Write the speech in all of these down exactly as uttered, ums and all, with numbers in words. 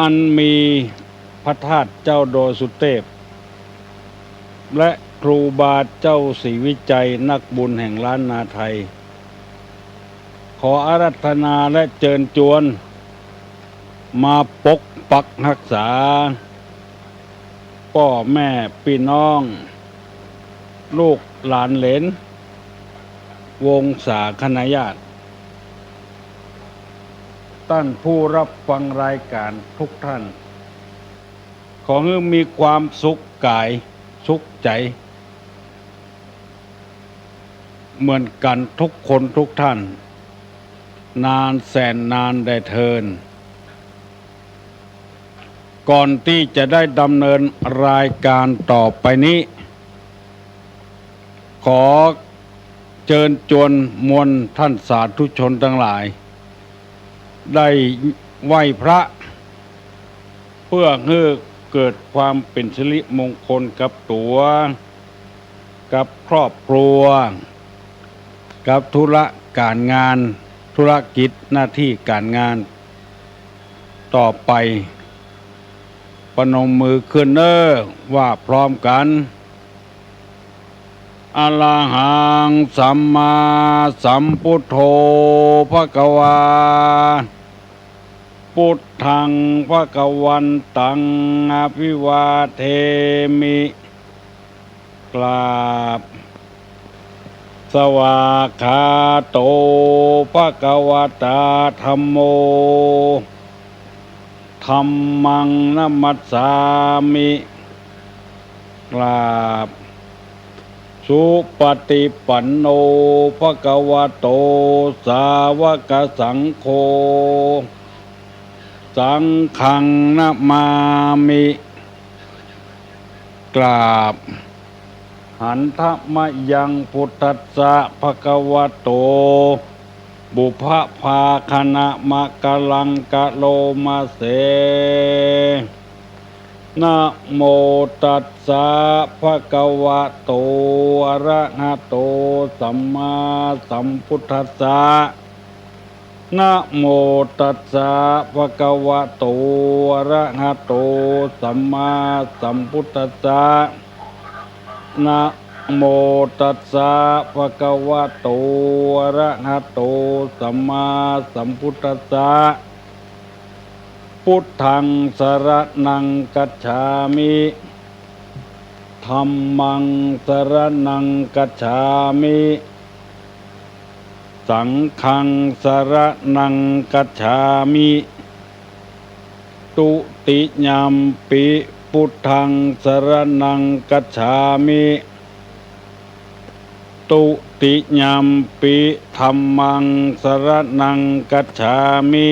อันมีพระธาตุเจ้าดอยสุเตพ และครูบาเจ้าศรีวิชัยนักบุญแห่งล้านนาไทย ขออาราธนาและเจิญจวน มาปกปักฮักษา ป้อแม่ปี้น้อง ลูกหลานเหลน วงศาคณาญาติ ต้านผู้ฮับฟังรายก๋านทุกท่าน ขอหื้อมีความสุขก๋ายสุขใจ๋ เหมือนกั๋นทุกคนทุกท่าน นานแสนนานแด่เทิน ก่อนตี้จะได้ดำเนินรายก๋านต่อไปนี้ ขอเจิญจวนมวลท่านสาธุชนตังหลาย ได้ไหว้พระ เปื้อหื้อเกิดความเป๋นสิริมงคลกับตั๋ว กับครอบครัว กับธุระก๋านงาน ธุรกิจหน้าตี้ก๋านงาน ต่อไป ประนมมือขึ้นเน้อ ว่าพร้อมกั๋น อะระหัง สัมมาสัมพุทโธ ภะคะวา พุทธัง ภะคะวันตัง อะภิวาเทมิ กราบ สวากขาโต ภะคะวะตา ธัมโม ธัมมัง นะมัสสามิ กราบ สุปะติปันโน ภะคะวะโต สาวะกะสังโฆ สังฆัง นะมามิ กราบ หันทะมะยัง พุทธัสสะ ภะคะวะโต ปุพพะภาคะนะมะกะลัง กะโลมะเส นะโมตัสสะ ภะคะวะโต อะระหะโต สัมมาสัมพุทธัสสะ นะโมตัสสะ ภะคะวะโต อะระหะโต สัมมาสัมพุทธัสสะ นะโมตัสสะ ภะคะวะโต อะระหะโต สัมมาสัมพุทธัสสะ พุทธัง สะระณัง กัจฉามิ ธัมมัง สะระณัง กัจฉามิ สังฆัง สะระณัง กัจฉามิ ตุติยัมปิ พุทธัง สะระณัง กัจฉามิ ตุติยัมปิ ธัมมัง สะระณัง กัจฉามิ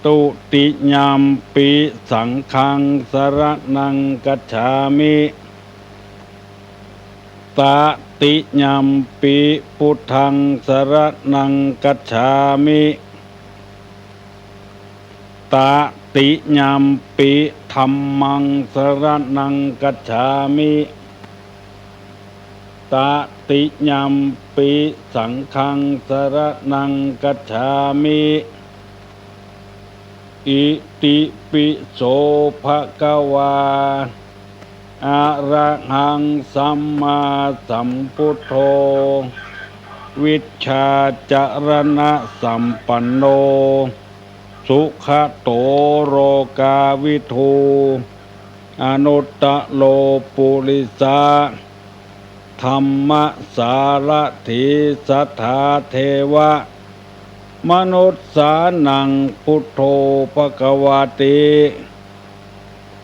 ตุติยัมปิ สังฆัง สะระณัง กัจฉามิ ตะติยัมปิ พุทธัง สะระณัง กัจฉามิ ตะติยัมปิ ธัมมัง สะระณัง กัจฉามิ ตะติยัมปิ สังฆัง สะระณัง กัจฉามิ อิติปิโส ภะคะวา อะระหัง สัมมาสัมพุทโธ วิชชาจะระณะสัมปันโน สุขะโต โลกาวิทู อนุตตะโร ปุริสะ ธัมมะสารถี สัตถาเทวะ มนุสสานัง พุทโธ ภะคะวาติ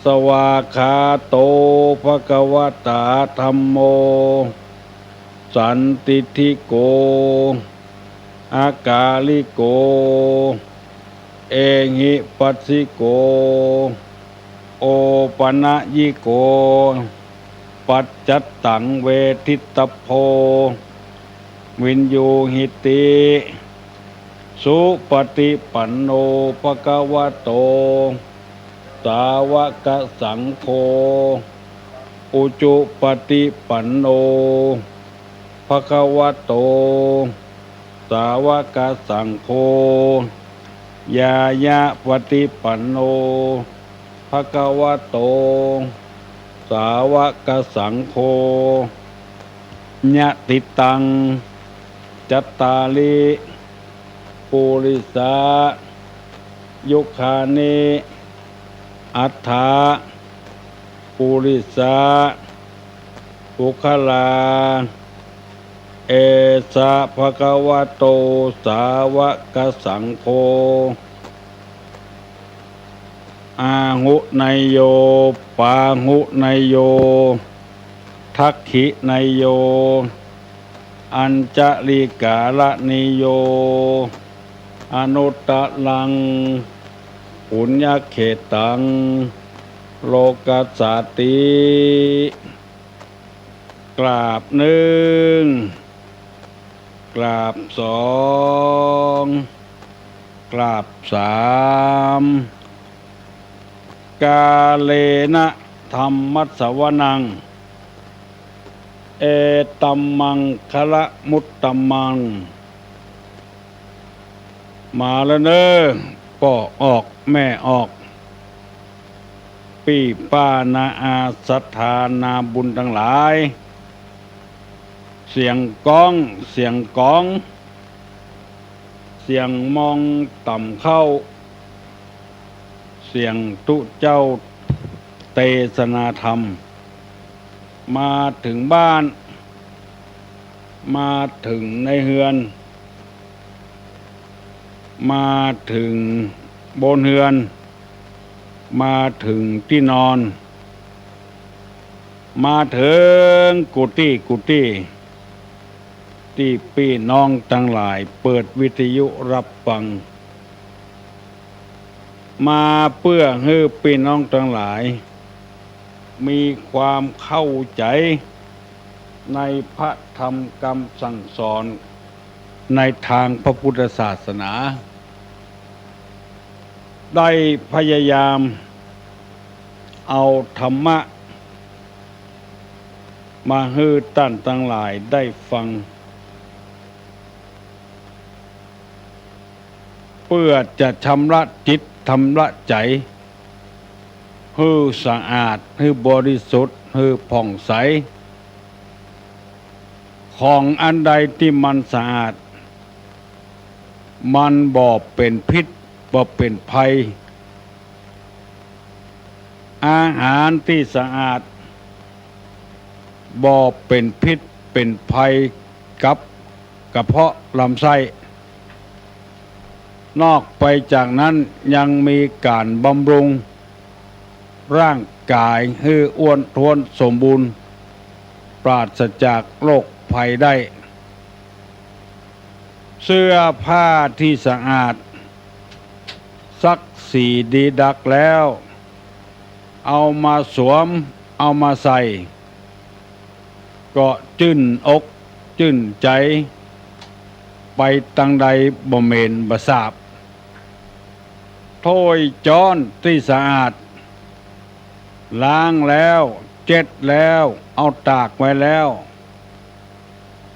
สวากขาโต ภะคะวะตา ธัมโม สันทิฏฐิโก อะกาลิโก เอหิปัสสิโก โอปะนะยิโก ปัจจัตตัง เวทิตตัพโพ วิญญูหิติ สุปะติปันโน ภะคะวะโต สาวะกะสังโฆ อุจุปะติปันโน ภะคะวะโต สาวะกะสังโฆ เว ญาญาปฏิปันโน ภะคะวะโต สาวกสังโฆ ยะติตัง จัตตาริ ปุริสา ยุคคานิ อัฏฐะ ปุริสา ปุคคลา เอสะ ภะคะวะโต สาวกสังโฆ อาหุเนยโย ปาหุเนยโย ทักขิเนยโย อัญจลิกาลเนยโย อนุตตรัง ปุญญเขตตัง โลกัสสาติ กราบนึ่ง กราบสอง กราบสาม กาเลนะธัมมัสสวนัง เอตัมมังคะละมุตตะมัง มาแล้วเน้อ ป้อออกแม่ออก ปี้ป้านาอาศรัทธานาบุญตังหลาย เสียงก้อง เสียงก๋อง เสียงมองต่ำเข้า เสียงตุ๊เจ้าเตสนาธรรม มาเถิงบ้าน มาเถิงในเฮือน มาเถิงบนเฮือน มาเถิงตี้นอน มาเถิงกู้ตี้กู้ตี้ ตี้ปี้น้องตังหลายเปิดวิทยุฮับฟัง มาเปื้อหื้อปี้น้องตังหลาย มีความเข้าใจ๋ในพระธรรมกำสั่งสอนในตางพระพุทธศาสนา ได้พยายามเอาธรรมะ มาหื้อต้านตังหลายได้ฟัง เปื้อจะชำระจิตชำระใจ๋ หื้อสะอาด หื้อบริสุทธิ์ หื้อผ่องใส ของอันใดตี้มันสะอาด มันบ่เป๋นพิษ บ่เป๋นภัย อาหารตี้สะอาด บ่เป๋นพิษเป๋นภัยกับกระเพาะลำไส้ นอกไปจากนั้นยังมีก๋านบำรุงร่างก๋ายหื้ออ้วนท้วนสมบูรณ์ ปราศจากโรคภัยได้ เสื้อผ้าตี้สะอาด ซักสีดีดักแล้ว เอามาสวม เอามาใส่ ก็จื้นอกจื้นใจ๋ ไปตังใดบ่เหม็นบ่สาบ ถ้วยจ๊อนตี้สะอาด ล้างแล้ว เจ็ดแล้ว เอาตากไว้แล้ว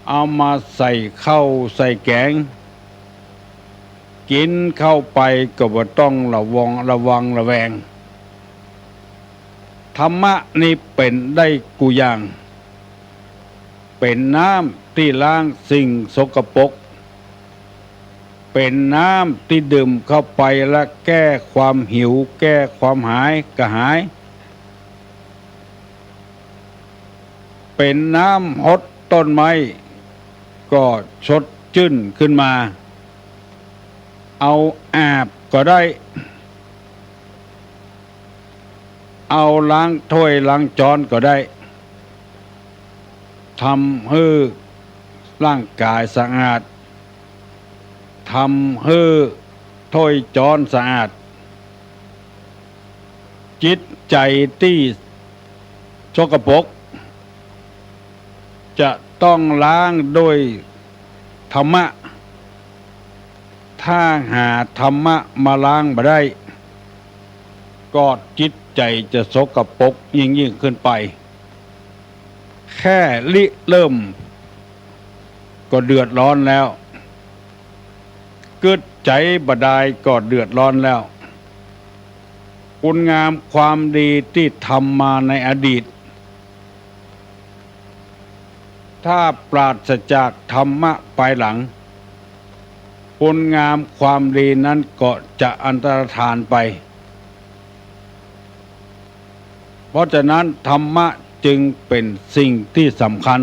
เอามาใส่ข้าวใส่แก๋ง กิ๋นเข้าไปก็บ่ต้องระวัง ระวังระแวง ธรรมะนี้เป๋นได้กู้อย่าง เป๋นน้ำตี้ล้างสิ่งสกปรก เป๋นน้ำตี้ดื่มเข้าไปและแก้ความหิว แก้ความหายกระหาย เป๋นน้ำฮดต้นไม้ ก็สดจื้นขึ้นมา เอาอาบก็ได้ เอาล้างถ้วยล้างจ๊อนก็ได้ ทำหื้อร่างก๋ายสะอาด ทำหื้อถ้วยจ๊อนสะอาด จิตใจ๋ตี้สกปรก จะต้องล้างด้วยธรรมะ ถ้าหาธรรมะมาล้างบ่ได้ ก็จิตใจ๋จะสกปรกยิ่งๆ ขึ้นไป แค่ริเริ่มก็เดือดร้อนแล้ว กึ๊ด ใจ๋บ่ดายก็เดือดร้อนแล้ว คุณงามความดีตี้ทำมาในอดีต ถ้าปราศจากธรรมะภายหลัง คุณงามความดีนั้นก็จะอันตรธานไป เพราะฉะนั้นธรรมะจึงเป๋นสิ่งตี้สำคัญ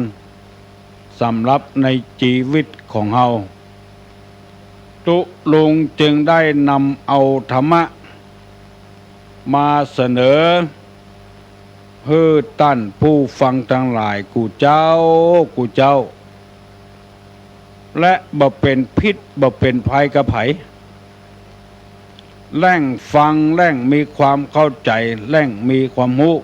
สำหรับในจีวิตของเฮา ตุ๊ลุงจึงได้นำเอาธรรมะมาเสนอ หื้อต้านผู้ฟังตังหลายกู้เจ้า กู้เจ้า และบ่เป๋นพิษบ่เป๋นภัยกับใผ แหล่งฟังแหล่งมีความเข้าใจ๋ แหล่งมีความฮู้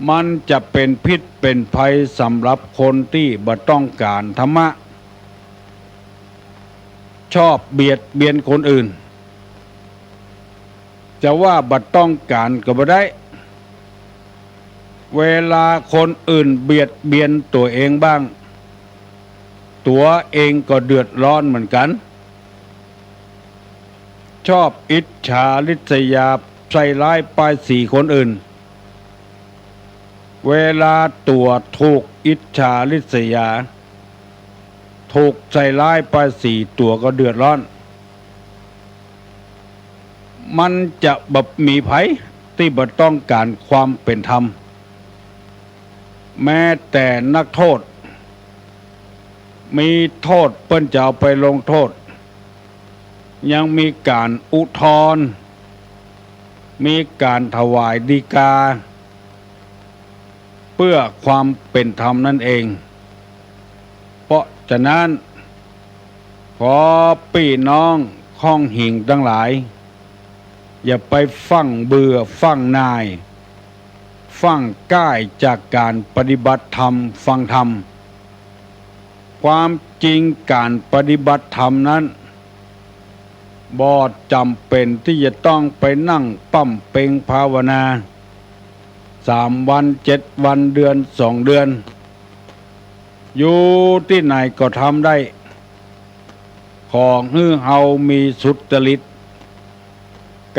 มันจะเป๋นพิษเป๋นภัยสำหรับคนตี้บ่ต้องก๋านธรรมะ ชอบเบียดเบียนคนอื่น จะว่าบ่ต้องก๋านก็บ่ได้ เวลาคนอื่นเบียดเบียนตั๋วเองบ้าง ตั๋วเองก็เดือดร้อนเหมือนกั๋น ชอบอิจฉาริษยาใส่ร้ายป้ายสีคนอื่น เวลาตั๋วถูกอิจฉาริษยา ถูกใส่ร้ายป้ายสี ตั๋วก็เดือดร้อน มันจะบ่มีใผตี้บ่ต้องก๋านความเป๋นธรรม แม้แต่นักโทษ มีโทษเปิ้นจะเอาไปลงโทษ ยังมีก๋านอุทธรณ์ มีก๋านถวายฎีกา เปื้อความเป๋นธรรมนั้นเอง เพราะฉะนั้น ขอปี้น้องค่องหิงตังหลาย อย่าไปฟั่งเบื่อฟั่งหน่าย ฟั่งก้ายจากก๋านปฏิบัติธรรมฟังธรรม ความจริงก๋านปฏิบัติธรรมนั้น บ่จ๋ำเป๋นตี้จะต้องไปนั่งป้ำเป็งภาวนา สามวัน เจ็ดวัน เดือน สองเดือน อยู่ตี้ไหนก็ทำได้ ขอหื้อเฮามีสุจริต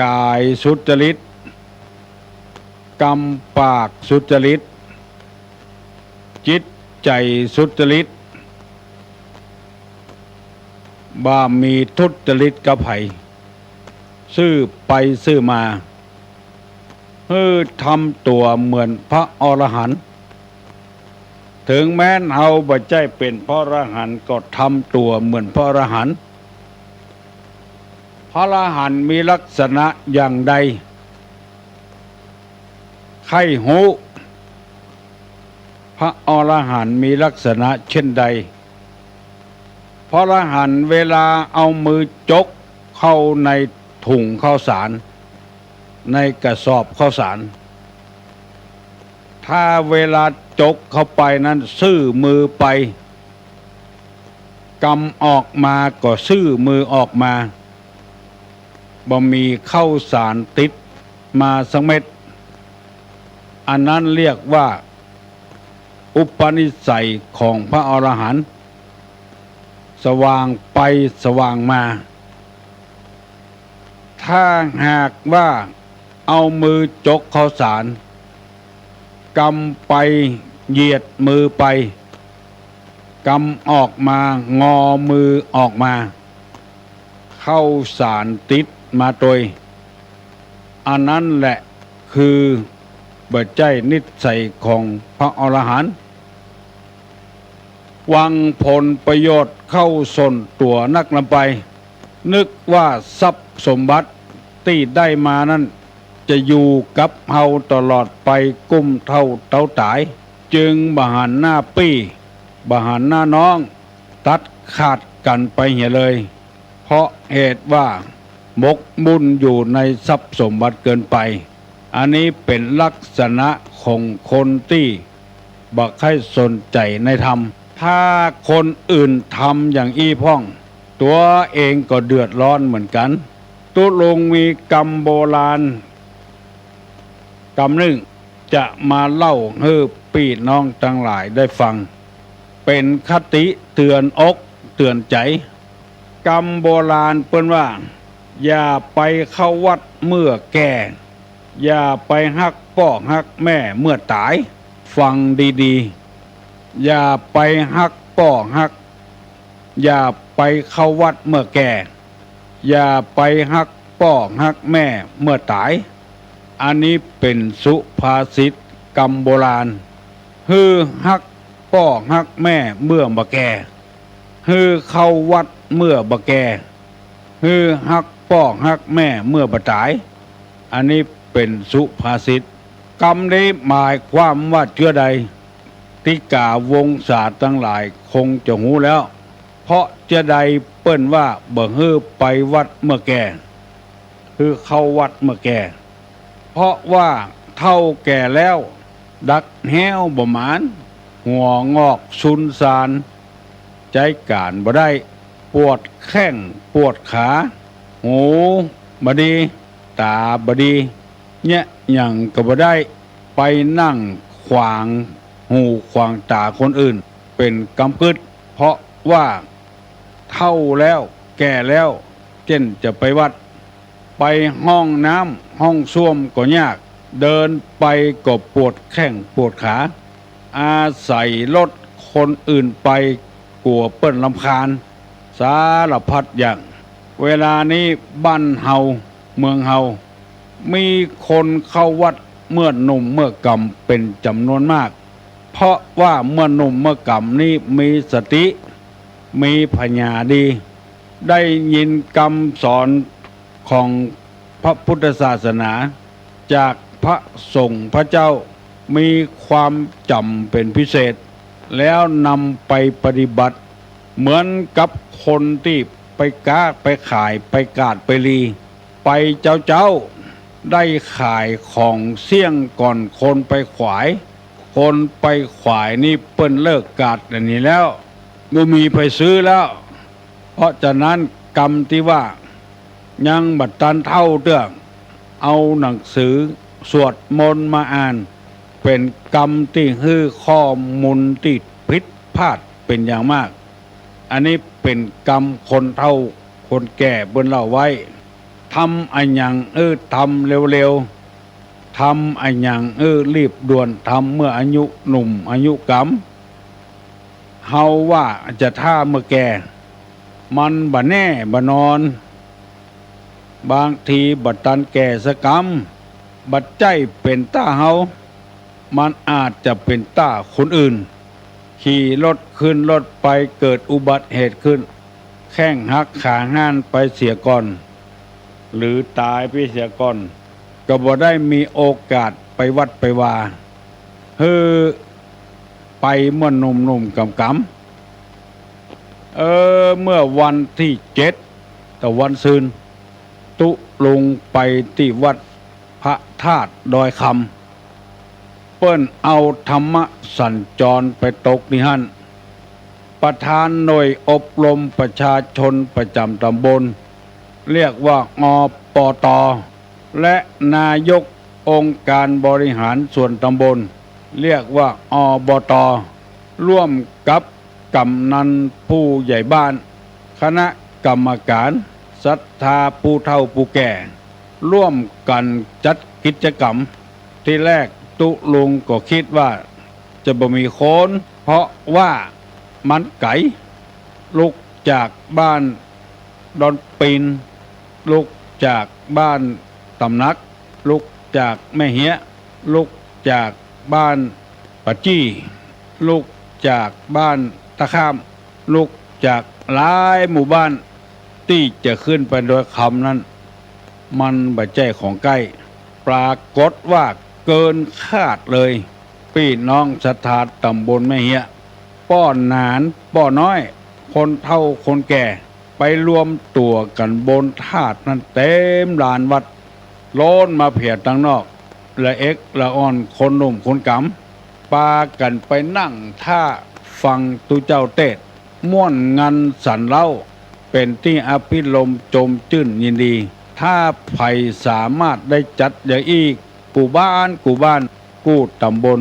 ก๋ายสุจริต กำปากสุจริต จิตใจ๋สุจริต บ่มีทุจริตกับใผ ซื่อไปซื่อมา หื้อทำตั๋วเหมือนพระอรหันต์ เถิงแม้นเฮาบ่ใจ้เป๋นพระอรหันต์ ก็ทำตั๋วเหมือนพระอรหันต์ พระอรหันต์มีลักษณะอย่างใด ใค่ฮู้ พระอรหันต์มีลักษณะเช่นใด พระอรหันต์เวลาเอามือจกเข้าในถุงข้าวสาร ในกระสอบข้าวสาร ถ้าเวลาจกเข้าไปนั้นซื่อมือไป กำออกมาก็ซื่อมือออกมา บ่มีข้าวสารติดมาสักเม็ด อันนั้นเรียกว่า อุปนิสัยของพระอรหันต์ สว่างไปสว่างมา ถ้าหากว่าเอามือจกข้าวสาร กำไปเหยียดมือไป กำออกมางอมือออกมา ข้าวสารติดมาตวย อันนั้นแหละคือบ่ใจ้นิสัยของพระอรหันต์ หวังผลประโยชน์เข้าส่วนตั๋วนักนำไป นึกว่าทรัพย์สมบัติตี้ได้มานั้น จะอยู่กับเฮาตลอดไปกุ้มเท่าเต้าต๋าย จึงบ่หันหน้าปี้ บ่หันหน้าน้อง ตัดขาดกั๋นไปเหียเลย เพราะเหตุว่าหมกมุ่นอยู่ในทรัพย์สมบัติเกินไป อันนี้เป๋นลักษณะของคนตี้บ่ใค่สนใจ๋ในธรรม ถ้าคนอื่นทำอย่างอี้พ่อง ตั๋วเองก็เดือดร้อนเหมือนกั๋น ตุ๊ลุงมีกำโบราณกำนึ่ง จะมาเล่าหื้อปี้น้องตังหลายได้ฟัง เป๋นคติเตื๋อนอกเตื๋อนใจ๋ กำโบราณเปิ้นว่า อย่าไปเข้าวัดเมื่อแก่ อย่าไปฮักป้อฮักแม่เมื่อต๋าย ฟังดีๆ อย่าไปฮักป้อฮัก อย่าไปเข้าวัดเมื่อแก่ อย่าไปฮักป้อฮักแม่เมื่อต๋าย อันนี้เป๋นสุภาษิตกำโบราณ หื้อฮักป้อฮักแม่เมื่อบ่แก่ หื้อเข้าวัดเมื่อบ่แก่ หื้อฮักป้อฮักแม่เมื่อบ่ต๋าย อันนี้เป๋นสุภาษิต กำนี้หมายความว่าเจื้อใด ติกาวงศาตังหลายคงจะฮู้แล้ว เพราะเจื้อใดเปิ้นว่าบ่หื้อไปวัดเมื่อแก่ หื้อเข้าวัดเมื่อแก่ เพราะว่าเฒ่าแก่แล้ว ดักแฮ้วบ่หมาน หัวงอกซุนซาน ใจ๊ก๋านบ่ได้ ปวดแข้งปวดขา หูบ่ดี ต๋าบ่ดี เยียะหยังก็บ่ได้ ไปนั่งขวางหูขวางต๋าคนอื่นเป๋นกำกึ๊ด เพราะว่าเฒ่าแล้วแก่แล้ว เจ้นจะไปวัด ไปห้องน้ำห้องส้วมก็ยาก เดินไปก็ปวดแข้งปวดขา อาศัยรถคนอื่นไป กั๋วเปิ้นรำคาญ สารพัดอย่าง เวลานี้บ้านเฮาเมืองเฮา มีคนเข้าวัดเมื่อหนุ่มเมื่อกำเป๋นจ๋ำนวนมาก เพราะว่าเมื่อหนุ่มเมื่อกำนี้มีสติ มีผญาดี ได้ยินกำสอนของพระพุทธศาสนา จากพระสงฆ์พระเจ้า มีความจ๋ำเป๋นพิเศษ แล้วนำไปปฏิบัติ เหมือนกับคนตี้ไปก๊าไปขาย ไปกาดไปลี ไปเจ๊าๆ ได้ขายของเสี้ยงก่อนคนไปขวาย คนไปขวายนี่เปิ้นเลิกกาดอันนี้แล้ว บ่มีใผซื้อแล้ว เพราะฉะนั้นกำตี้ว่า ยังบ่ตันเฒ่าเตื้อ เอาหนังสือสวดมนต์มาอ่าน เป๋นกำตี้หื้อข้อมูลตี้ผิดพลาดเป๋นอย่างมาก อันนี้เป๋นกำคนเฒ่าคนแก่เปิ้นเล่าไว้ ทำอะหยังหื้อทำเร็วๆ ทำอะหยังหื้อรีบด่วน ทำเมื่ออายุหนุ่มอายุกำ เฮาว่าจะถ้าเมื่อแก่ มันบ่แน่บ่นอน บางทีบ่ตันแก่สักกำ บ่ใจ้เป๋นต้าเฮา มันอาจจะเป๋นต้าคนอื่น ขี่รถขึ้นรถไปเกิดอุบัติเหตุขึ้น แข้งหักขาห้านไปเสียก่อน หรือต๋ายไปเสียก่อน ก็บ่ได้มีโอกาสไปวัดไปวา หื้อไปเมื่อหนุ่มๆ กำๆ เออ เมื่อวันตี้เจ็ด ตะวันซืน ตุ๊ลุงไปตี้วัดพระธาตุดอยคำ เปิ้นเอาธรรมสัญจรไปตกตี้หั้น ประธานหน่วยอบรมประชาชนประจ๋ำตำบล เรียกว่า อปต. และนายกองค์การบริหารส่วนตำบล เรียกว่า อบต. ร่วมกับกำนันผู้ใหญ่บ้าน คณะกรรมการ ศรัทธาผู้เฒ่าผู้แก่ ร่วมกั๋นจัดกิจกรรม ทีแรกตุ๊ลุงก็กึ๊ดว่าจะบ่มีคน เพราะว่ามันไก๋ ลุกจากบ้านดอนปีน ลุกจากบ้านตำหนัก ลุกจากแม่เฮียะ ลุกจากบ้านป่าจี้ ลุกจากบ้านตะข้าม ลุกจากหลายหมู่บ้าน ตี้จะขึ้นไปดอยคำนั้น มันบ่ใจ้ของใก้ ปรากฏว่าเกินคาดเลย ปี้น้องศรัทธาตำบลแม่เฮียะ ป้อหนานป้อน้อย คนเฒ่าคนแก่ ไปรวมตั๋วกั๋นบนธาตุนั้นเต็มลานวัด ล้นมาเผียตังนอก ละเอกละอ่อนคนหนุ่มคนกำ ปากั๋นไปนั่งถ้าฟังตุ๊เจ้าเตสน์ ม่วนงันสันเล้า เป๋นตี้อภิรมย์จมจื้นยินดี ถ้าใผสามารถได้จัดอย่างอี้ กู้บ้านกู้บ้าน กู้ตำบล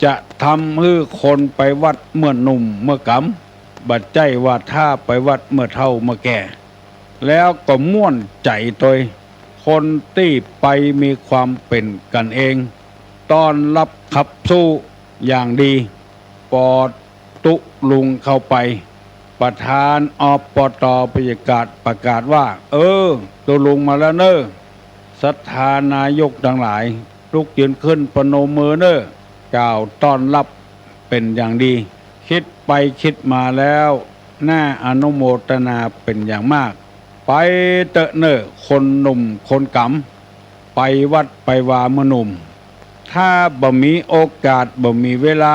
จะทำหื้อคนไปวัดเมื่อหนุ่มเมื่อกำ บ่ใจ้ว่าถ้าไปวัดเมื่อเฒ่าเมื่อแก่ แล้วก็ม่วนใจ๋ตวย คนตี้ไปมีความเป๋นกั๋นเอง ต้อนฮับขับสู้อย่างดี ปอตุ๊ลุงเข้าไป ประธาน อปต ประกาศ ประกาศว่า เออ ตุ๊ลุงมาแล้วเน่อ ศรัทธานายกตังหลาย ลุกยืนขึ้นประนมมือเน่อ กล่าวต้อนฮับเป๋นอย่างดี กึ๊ดไปกึ๊ดมาแล้ว น่าอนุโมทนาเป๋นอย่างมาก ไปเต๊อะเน่อ คนหนุ่มคนก๋ำ ไปวัดไปวาเมื่อหนุ่ม ถ้าบ่มีโอกาส บ่มีเวลา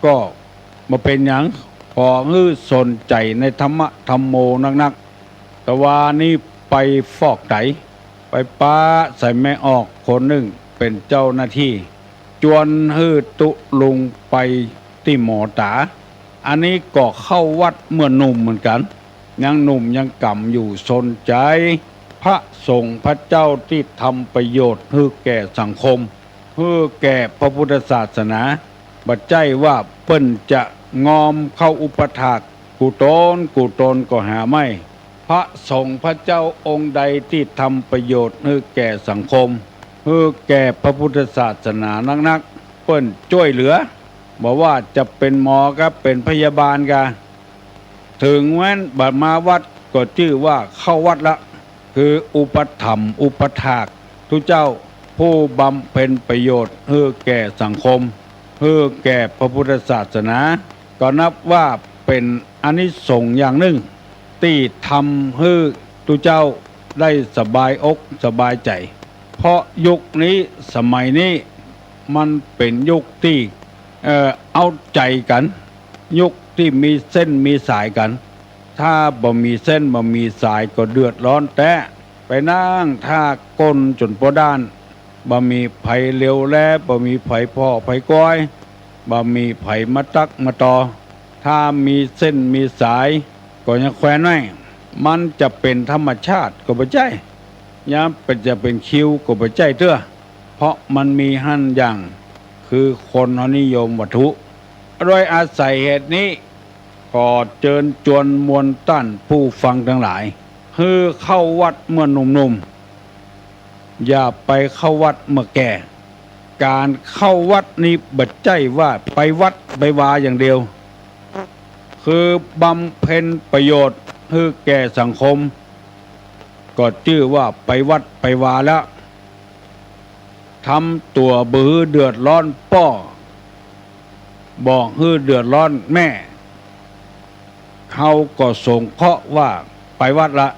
ก็บ่เป๋นหยัง ขอหื้อสนใจ๋ในธรรมะธัมโมนักๆ ตะวานี้ไปฟอกไต ไปปะใส่แม่ออกคนนึ่งเป๋นเจ้าหน้าตี้ จวนหื้อตุ๊ลุงไปตี้หมอต๋า อันนี้ก็เข้าวัดเมื่อหนุ่มเหมือนกั๋น ยังหนุ่มยังก๋ำอยู่ สนใจ๋พระสงฆ์พระเจ้าตี้ทำประโยชน์หื้อแก่สังคม หื้อแก่พระพุทธศาสนา บ่ใจ้ว่าเปิ้นจะงอมเข้าอุปัฏฐาก กู้ต๋นกู้ต๋นก็หาไม่ พระสงฆ์พระเจ้าองค์ใดตี้ทำประโยชน์หื้อแก่สังคม หื้อแก่พระพุทธศาสนานักๆ เปิ้นจ้วยเหลือ บ่ว่าจะเป๋นหมอกา เป๋นพยาบาลกา เถิงแม้นบ่มาวัดก็จื้อว่าเข้าวัดละ คืออุปถัมภ์อุปัฏฐากตุ๊เจ้า ผู้บำเพ็ญประโยชน์หื้อแก่สังคม หื้อแก่พระพุทธศาสนา ก็นับว่าเป๋นอานิสงส์อย่างนึ่ง ตี้ทำหื้อตุ๊เจ้าได้สบายอกสบายใจ๋ เพราะยุคนี้สมัยนี้มันเป๋นยุคตี้ เอ่อ เอาใจ๋กั๋น ยุคตี้มีเส้นมีสายกั๋น ถ้าบ่มีเส้นบ่มีสายก็เดือดร้อนแต๊ ไปนั่งถ้าก้นจ๋นป้อด้าน บ่มีใผเหลียวแล บ่มีใผผ่อใผกอย บ่มีใผมาตั๊กมาต่อ ถ้ามีเส้นมีสายก็ยังแควนไว้ มันจะเป๋นธรรมชาติก็บ่ใจ้ ยามเป๋นจะเป๋นคิวก็บ่ใจ้เตื้อ เพราะมันมีหั้นอย่าง คือคนเฮานิยมวัตถุ โดยอาศัยเหตุนี้ ขอเจิญจวนมวลต้านผู้ฟังตังหลาย หื้อเข้าวัดเมื่อหนุ่มๆ อย่าไปเข้าวัดเมื่อแก่ ก๋านเข้าวัดนี้บ่ใจ้ว่าไปวัดไปวาอย่างเดียว คือบำเพ็ญประโยชน์หื้อแก่สังคม ก็จื้อว่าไปวัดไปวาแล้ว ทำตั๋วบ่หื้อเดือดร้อนป้อ บ่หื้อเดือดร้อนแม่ เฮาก็สงเคราะห์ว่าไปวัดละ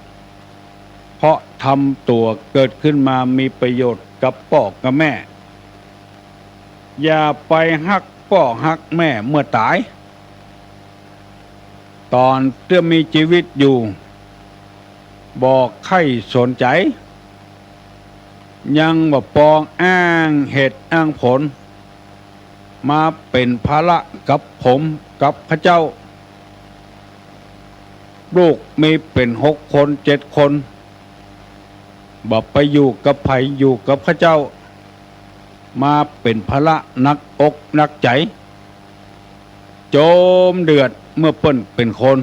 เพราะทำตั๋วเกิดขึ้นมามีประโยชน์กับป้อกับแม่ อย่าไปฮักป้อฮักแม่เมื่อต๋าย ต๋อนเตื้อมีจีวิตอยู่ บ่ใค่สนใจ๋ ยังบ่ปองอ้างเหตุอ้างผล มาเป๋นภาระกับผมกับข้าเจ้า ลูกมีเป๋นหกคนเจ็ดคน บ่ไปอยู่กับใผอยู่กับข้าเจ้า มาเป๋นภาระหนักอกหนักใจ๋ โจมเดือดเมื่อเปิ้นเป๋นคน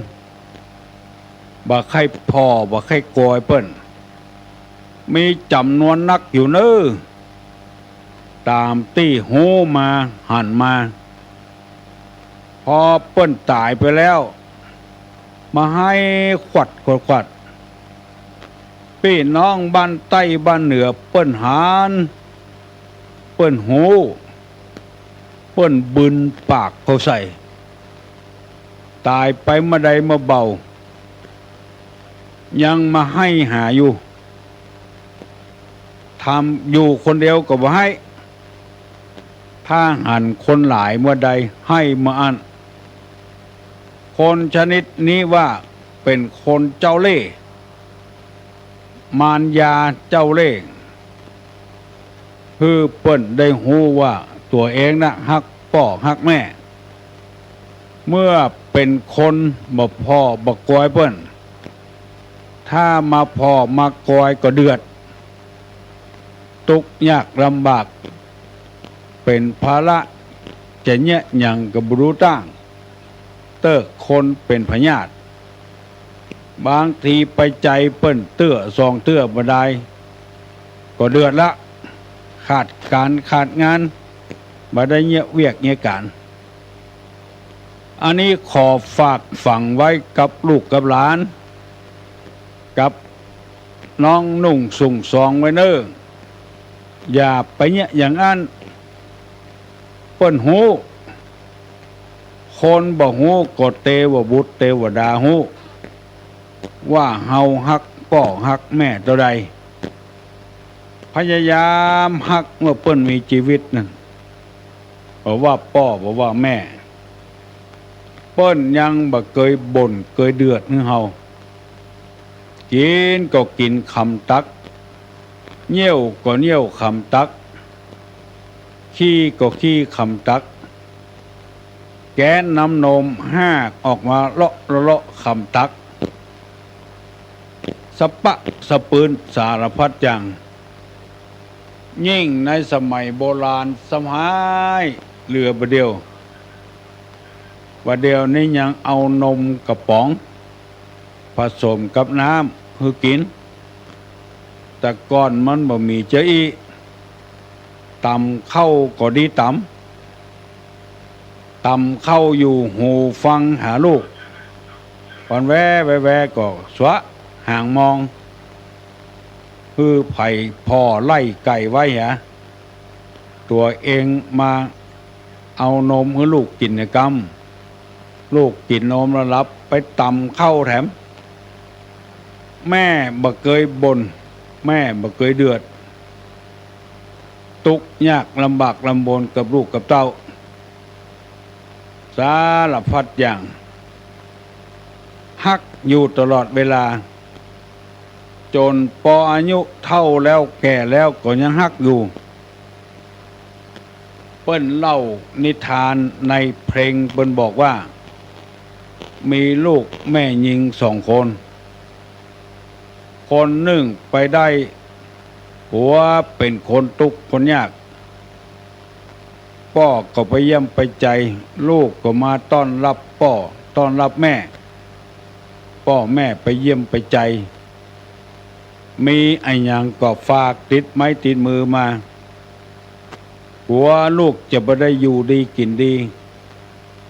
บ่ใค่ผ่อบ่ใค่กอยเปิ้น มีจ๋ำนวนนักอยู่เน่อ ต๋ามตี้ฮู้มาหันมา พอเปิ้นต๋ายไปแล้ว มาไห้ขวัดขวัดขวัด ปี้น้องบ้านใต้บ้านเหนือเปิ้นหัน เปิ้นฮู้ เปิ้นบึนปากเข้าใส่ ต๋ายไปเมื่อใดเมื่อเบา ยังมาไห้หาอยู่ ถ้าอยู่คนเดียวก็บ่ไห้ ถ้าหันคนหลายเมื่อใดไห้เมื่ออั้น คนชนิดนี้ว่าเป๋นคนเจ้าเล่ห์ มารยาเจ้าเล่ห์ หื้อเปิ้นได้ฮู้ว่าตั๋วเองน่ะฮักป้อฮักแม่ เมื่อเป๋นคนบ่ผ่อบ่กอยเปิ้น ถ้ามาผ่อมากอยก็เดือด ตุ๊กข์ยากลำบาก เป๋นภาระ จะเยียะหยังก็บ่ฮู้ตั้ง เต๊อะ คนเป๋นพยาธิ บางทีไปใจ๋เปิ้นเตื้อสองเตื้อบ่ดาย ก็เดือดละ ขาดก๋านขาดงาน บ่ได้เยียะเวียกเยียะก๋าน อันนี้ขอฝากฝังไว้กับลูกกับหลาน กับน้องนุ่งสุงสองไว้เน่อ อย่าไปเยียะอย่างอั้น เปิ้นฮู้ คนบ่ฮู้ก็เตวบุตรเตวดาฮู้ ว่าเฮาฮักป้อฮักแม่เต้าใด พยายามฮักเมื่อเปิ้นมีจีวิตนั้น บ่ว่าป้อบ่ว่าแม่ เปิ้นยังบ่เกยบ่นเกยเดือดหื้อเฮา กิ๋นก็กิ๋นคำตั๊ก เยี่ยวก็เยี่ยวคำตั๊ก ขี้ก็ขี้คำตั๊ก แก๊สน้ำนมฮากออกมาเลาะเลาะคำตั๊ก สะปะสะปืนสารพัดอย่าง ยิ่งในสมัยโบราณซ้ำฮ้ายเหลือบ่าเดี่ยว บ่าเดี่ยวนี้ยังเอานมกระป๋อง ผสมกับน้ำหื้อกิ๋น แต่ก่อนมันบ่มีเจ้าอี้ ต๋ำข้าวก็ดีต๋ำ ต๋ำข้าวอยู่หูฟังหาลูก วันแวแวแวก็สวะหางมอง หื้อใผผ่อไล่ไก่ไว้หา ตั๋วเองมาเอานมหื้อลูกกิ๋นในกำ ลูกกิ๋นนมแล้วหลับ ไปต๋ำข้าวแถม แม่บ่เกยบ่น แม่บ่เกยเดือด ตุ๊กยากลำบากลำบนกับลูกกับเต้า สารพัดอย่าง ฮักอยู่ตลอดเวลา จ๋นปออายุเฒ่าแล้วแก่แล้วก็ยังฮักอยู่ เปิ้นเล่านิทานในเพลง เปิ้นบอกว่า มีลูกแม่ญิงสองคน คนนึ่งไปได้ผัวเป๋นคนตุ๊กคนยาก ป้อก็ไปเยี่ยมไปใจ๋ ลูกก็มาต้อนฮับป้อต้อนฮับแม่ ป้อแม่ไปเยี่ยมไปใจ๋ มีอะหยังก็ฝากติดไม้ติดมือมา กั๋วลูกจะบ่ได้อยู่ดีกิ๋นดี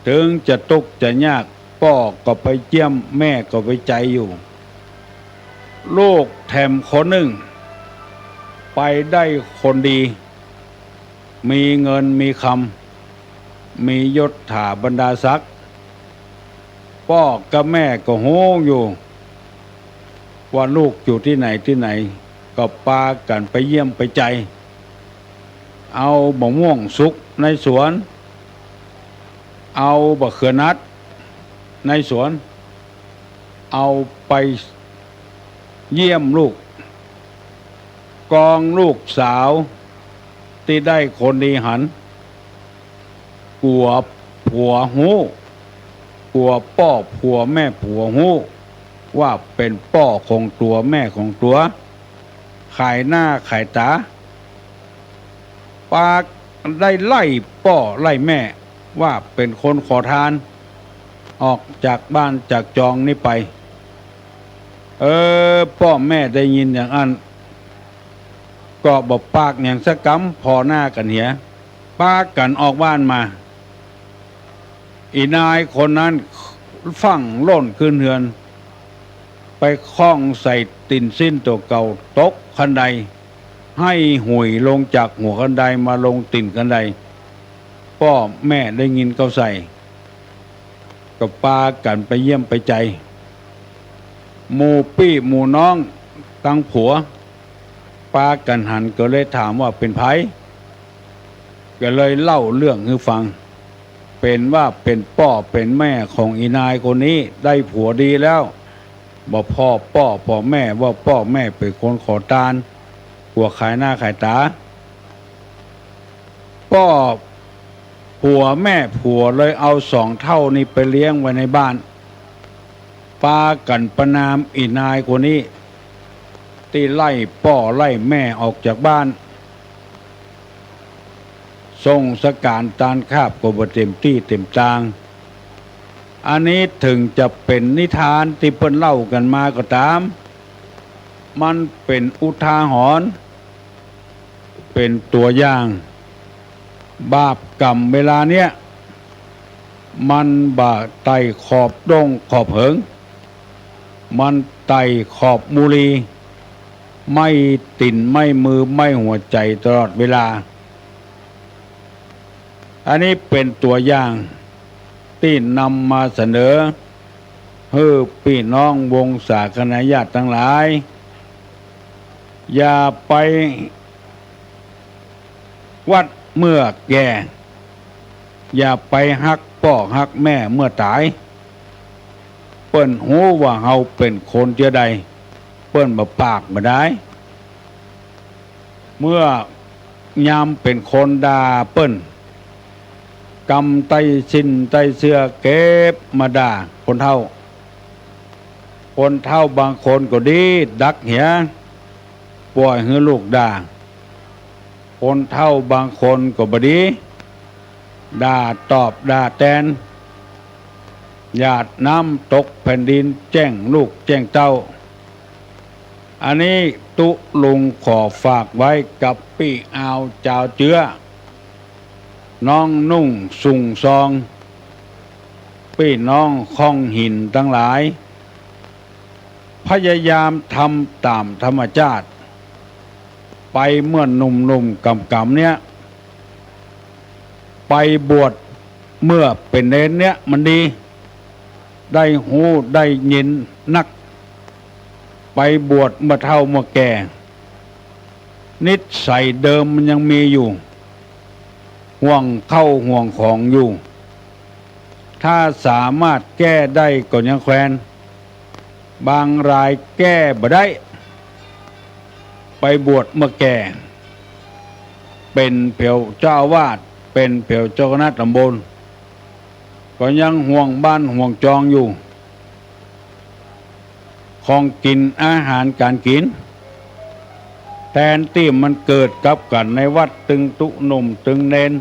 เถิงจะตุ๊กจะยาก ป้อก็ไปเยี่ยม แม่ก็ไปใจ๋อยู่ ลูกแถมคนนึ่ง ไปได้คนดี มีเงินมีคำ มียศถาบรรดาศักดิ์ ป้อกับแม่ก็ฮู้อยู่ ว่าลูกอยู่ตี้ไหนตี้ไหน ก็ปากั๋นไปเยี่ยมไปใจ๋ เอาบ่าม่วงสุกในสวน เอาบ่าเขือนัดในสวน เอาไปเยี่ยมลูก กองลูกสาวตี้ได้คนดีหัน กั๋วผัวฮู้ กั๋วป้อผัวแม่ผัวฮู้ ว่าเป๋นป้อของตั๋วแม่ของตั๋ว ขายหน้าขายต๋า ปากั๋นได้ไล่ป้อไล่แม่ ว่าเป๋นคนขอทาน ออกจากบ้านจากจองนี้ไป เออ ป้อแม่ได้ยินอย่างอั้น ก็บ่ปากหยังสักกำ ผ่อหน้ากั๋นเหีย ปากั๋นออกบ้านมา อี่นายคนนั้นฟั่งล่นขึ้นเฮือน ไปข้องใส่ตี๋นซิ้นตั๋วเก่า ตกคันได ไห้หุยลงจากหัวคันไดมาลงตี๋นคันได ป้อแม่ได้ยินเข้าใส่ ก็ปากั๋นไปเยี่ยมไปใจ๋ หมู่ปี้หมู่น้องตังผัว ปากั๋นหันก็เลยถามว่าเป๋นใผ ก็เลยเล่าเรื่องหื้อฟัง เป๋นว่าเป๋นป้อเป๋นแม่ของอี่นายคนนี้ ได้ผัวดีแล้ว บ่ผ่อป้อผ่อแม่ ว่าป้อแม่เป๋นคนขอตาน กั๋วขายหน้าขายต๋า ป้อผัวแม่ผัวเลยเอาสองเฒ่านี้ไปเลี้ยงไว้ในบ้าน ปากั๋นประณามอี่นายคนนี้ ตี้ไล่ป้อไล่แม่ออกจากบ้าน ส่งสก๋านตานคาบก็บ่เต๋มตี้เต๋มตาง อันนี้เถิงจะเป๋นนิทานตี้เปิ้นเล่ากั๋นมาก็ต๋าม มันเป๋นอุทาหรณ์ เป๋นตั๋วอย่าง บาปก๋รรมเวลาเนี้ย มันบ่ไต่ขอบด้งขอบเหิง มันไต่ขอบมูลี ไหม้ตี๋นไหม้มือไหม้หัวใจ๋ตลอดเวลา อันนี้เป๋นตั๋วอย่างตี้นำมาเสนอ หื้อปี้น้องวงศาคณาญาติตังหลาย อย่าไปวัดเมื่อแก่ อย่าไปฮักป้อฮักแม่เมื่อต๋าย เปิ้นฮู้ว่าเฮาเป๋นคนเจื้อใด เปิ้นบ่ปากบ่ดาย เมื่อยามเป๋นคนด่าเปิ้น กำใต้สิ้นใต้เสื้อเก็บมาด่าคนเฒ่า คนเฒ่าบางคนก็ดีดักเหีย ป่อยหื้อลูกด่า คนเฒ่าบางคนก็บ่ดี ด่าตอบด่าแตน หยาดน้ำตกแผ่นดินแจ้งลูกแจ้งเต้า อันนี้ตุ๊ลุงขอฝากไว้กับปี้อาวจาวเจื้อ น้องนุ่งสุงซอง ปี้น้องข้องหินตังหลาย พยายามทำต๋ามธรรมจาติ ไปเมื่อหนุ่มๆ ก๋ำๆ เนี้ย ไปบวชเมื่อเป๋นเณรเนี้ยมันดี ได้ฮู้ได้ยินนัก ไปบวชเมื่อเฒ่าเมื่อแก่ นิสัยเดิมมันยังมีอยู่ ห่วงเข้าห่วงของอยู่ ถ้าสามารถแก้ได้ก็ยังแควน บางรายแก้บ่ได้ ไปบวชเมื่อแก่ เป๋นแผวเจ้าอาวาส เป๋นแผวเจ้าคณะต๋ำบล ก็ยังห่วงบ้านห่วงจองอยู่ ของกิ๋นอาหารก๋านกิ๋น แตนตี้มันเกิดกับกั๋นในวัดตึงตุ๊หนุ่มตึงเณร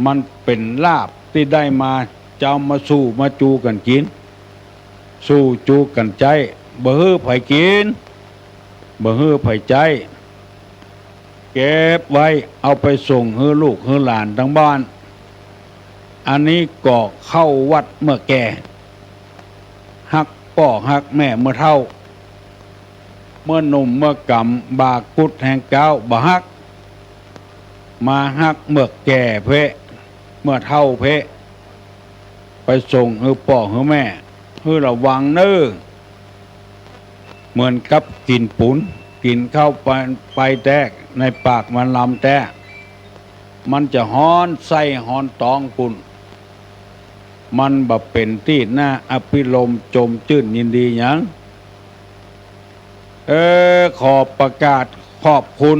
มันเป๋นลาภตี้ได้มา จะเอามาสู่มาจูกั๋นกิ๋น สู่จูกั๋นใจ๊ บ่หื้อใผกิ๋น บ่หื้อใผใจ๊ เก็บไว้เอาไปส่งหื้อลูกหื้อหลานตังบ้าน อันนี้ก็เข้าวัดเมื่อแก่ ฮักป้อฮักแม่เมื่อเฒ่า เมื่อหนุ่มเมื่อก๋ำบ่ากุดแฮงก้าวบ่ฮัก มาฮักเมื่อแก่เพะ เมื่อเฒ่าเพะ ไปส่งหื้อป้อหื้อแม่ หื้อระวังเน่อ เหมือนกับกิ๋นปุ๋น กิ๋นเข้าไป ไปแต๊ ในปากมันลำแต๊ มันจะฮ้อนไส้ฮ้อนต๊องปุ้น มันบ่เป๋นตี้น่าอภิรมย์จมจื้นยินดีหยัง เออ ขอประกาศขอบคุณ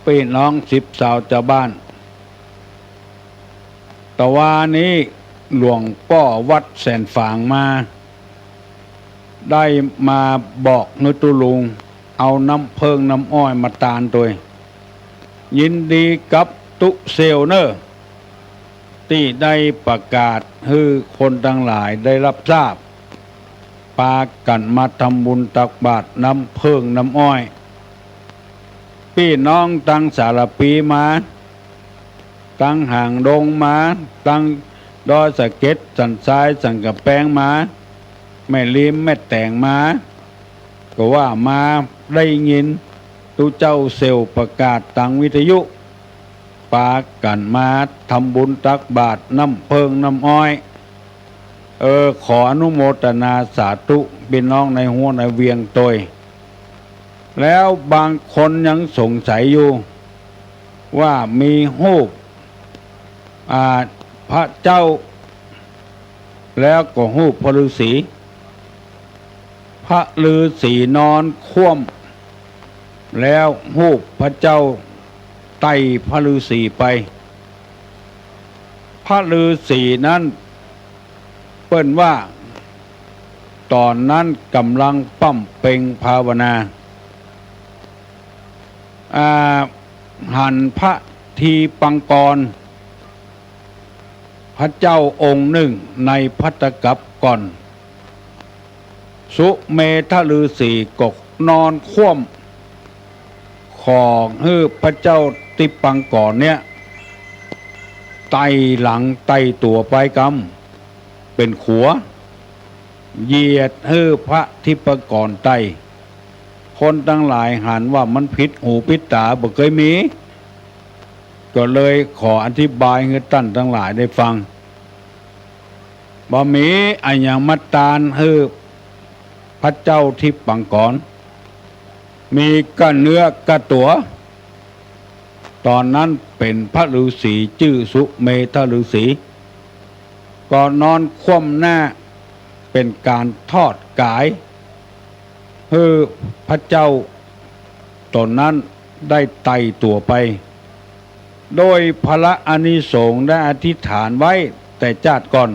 ปี้น้องสิบสาวจาวบ้าน ตะวานี้หลวงป้อวัดแสนฝางมา ได้มาบอกหื้อตุ๊ลุง เอาน้ำเผิ้งน้ำอ้อยมาตานตวย ยินดีกับตุ๊เสี่ยวเน่อ ตี้ได้ประกาศหื้อคนตังหลายได้ฮับทราบ ปากั๋นมาทำบุญตักบาตรน้ำเผิ้งน้ำอ้อย ปี้น้องตังสารภีมา ตังหางดงมา ตังดอยสะเก็ด สันทราย สันก๋ำแปงมา แม่ริม แม่แตงมา ก็ว่ามาได้ยินตุ๊เจ้าเสี่ยวประกาศตังวิทยุ ปากั๋นมาทำบุญตักบาตรน้ำเผิ้งน้ำอ้อย เออ ขออนุโมตนาสาธุ ปี้น้องในฮั้วในเวียงตวย แล้วบางคนยังสงสัยอยู่ ว่ามีฮูป อ่า พระเจ้า แล้วก็ฮูปพระฤาษี พระฤาษีนอนคว่ำ แล้วฮูปพระเจ้าไต่พระฤาษีไป พระฤาษีนั้น เปิ้นว่า ต๋อนนั้นก่ำลังป้ำเป็งภาวนา อ่า หันพระทีปังกร พ พระเจ้าองค์นึ่งในภัตตกัปก่อน สุเมธฤๅษีก็นอนคว่ำ ขอหื้อพระเจ้าทิพย์ปังกรเนี่ย ไต่หลังไต่ตั๋วไปกำ เป๋นขัว เหยียดหื้อพระทิพย์ปังกรไต่ คนตังหลายหันว่ามันผิดหูผิดต๋า บ่เกยมี ก็เลยขออธิบายหื้อต้านตังหลายได้ฟัง บ่มีอะหยังมาต้านหื้อพระเจ้าทิพย์ปังกร มีก้าเนื้อก้าตั๋ว ต๋อนนั้นเป๋นพระฤๅษีจื้อสุเมธฤๅษี ก็นอนคว่ำหน้า เป๋นก๋านทอดกาย หื้อพระเจ้าต๋นนั้นได้ไต่ตั๋วไป โดยผละอานิสงส์ได้อธิษฐานไว้แต่จาติก่อน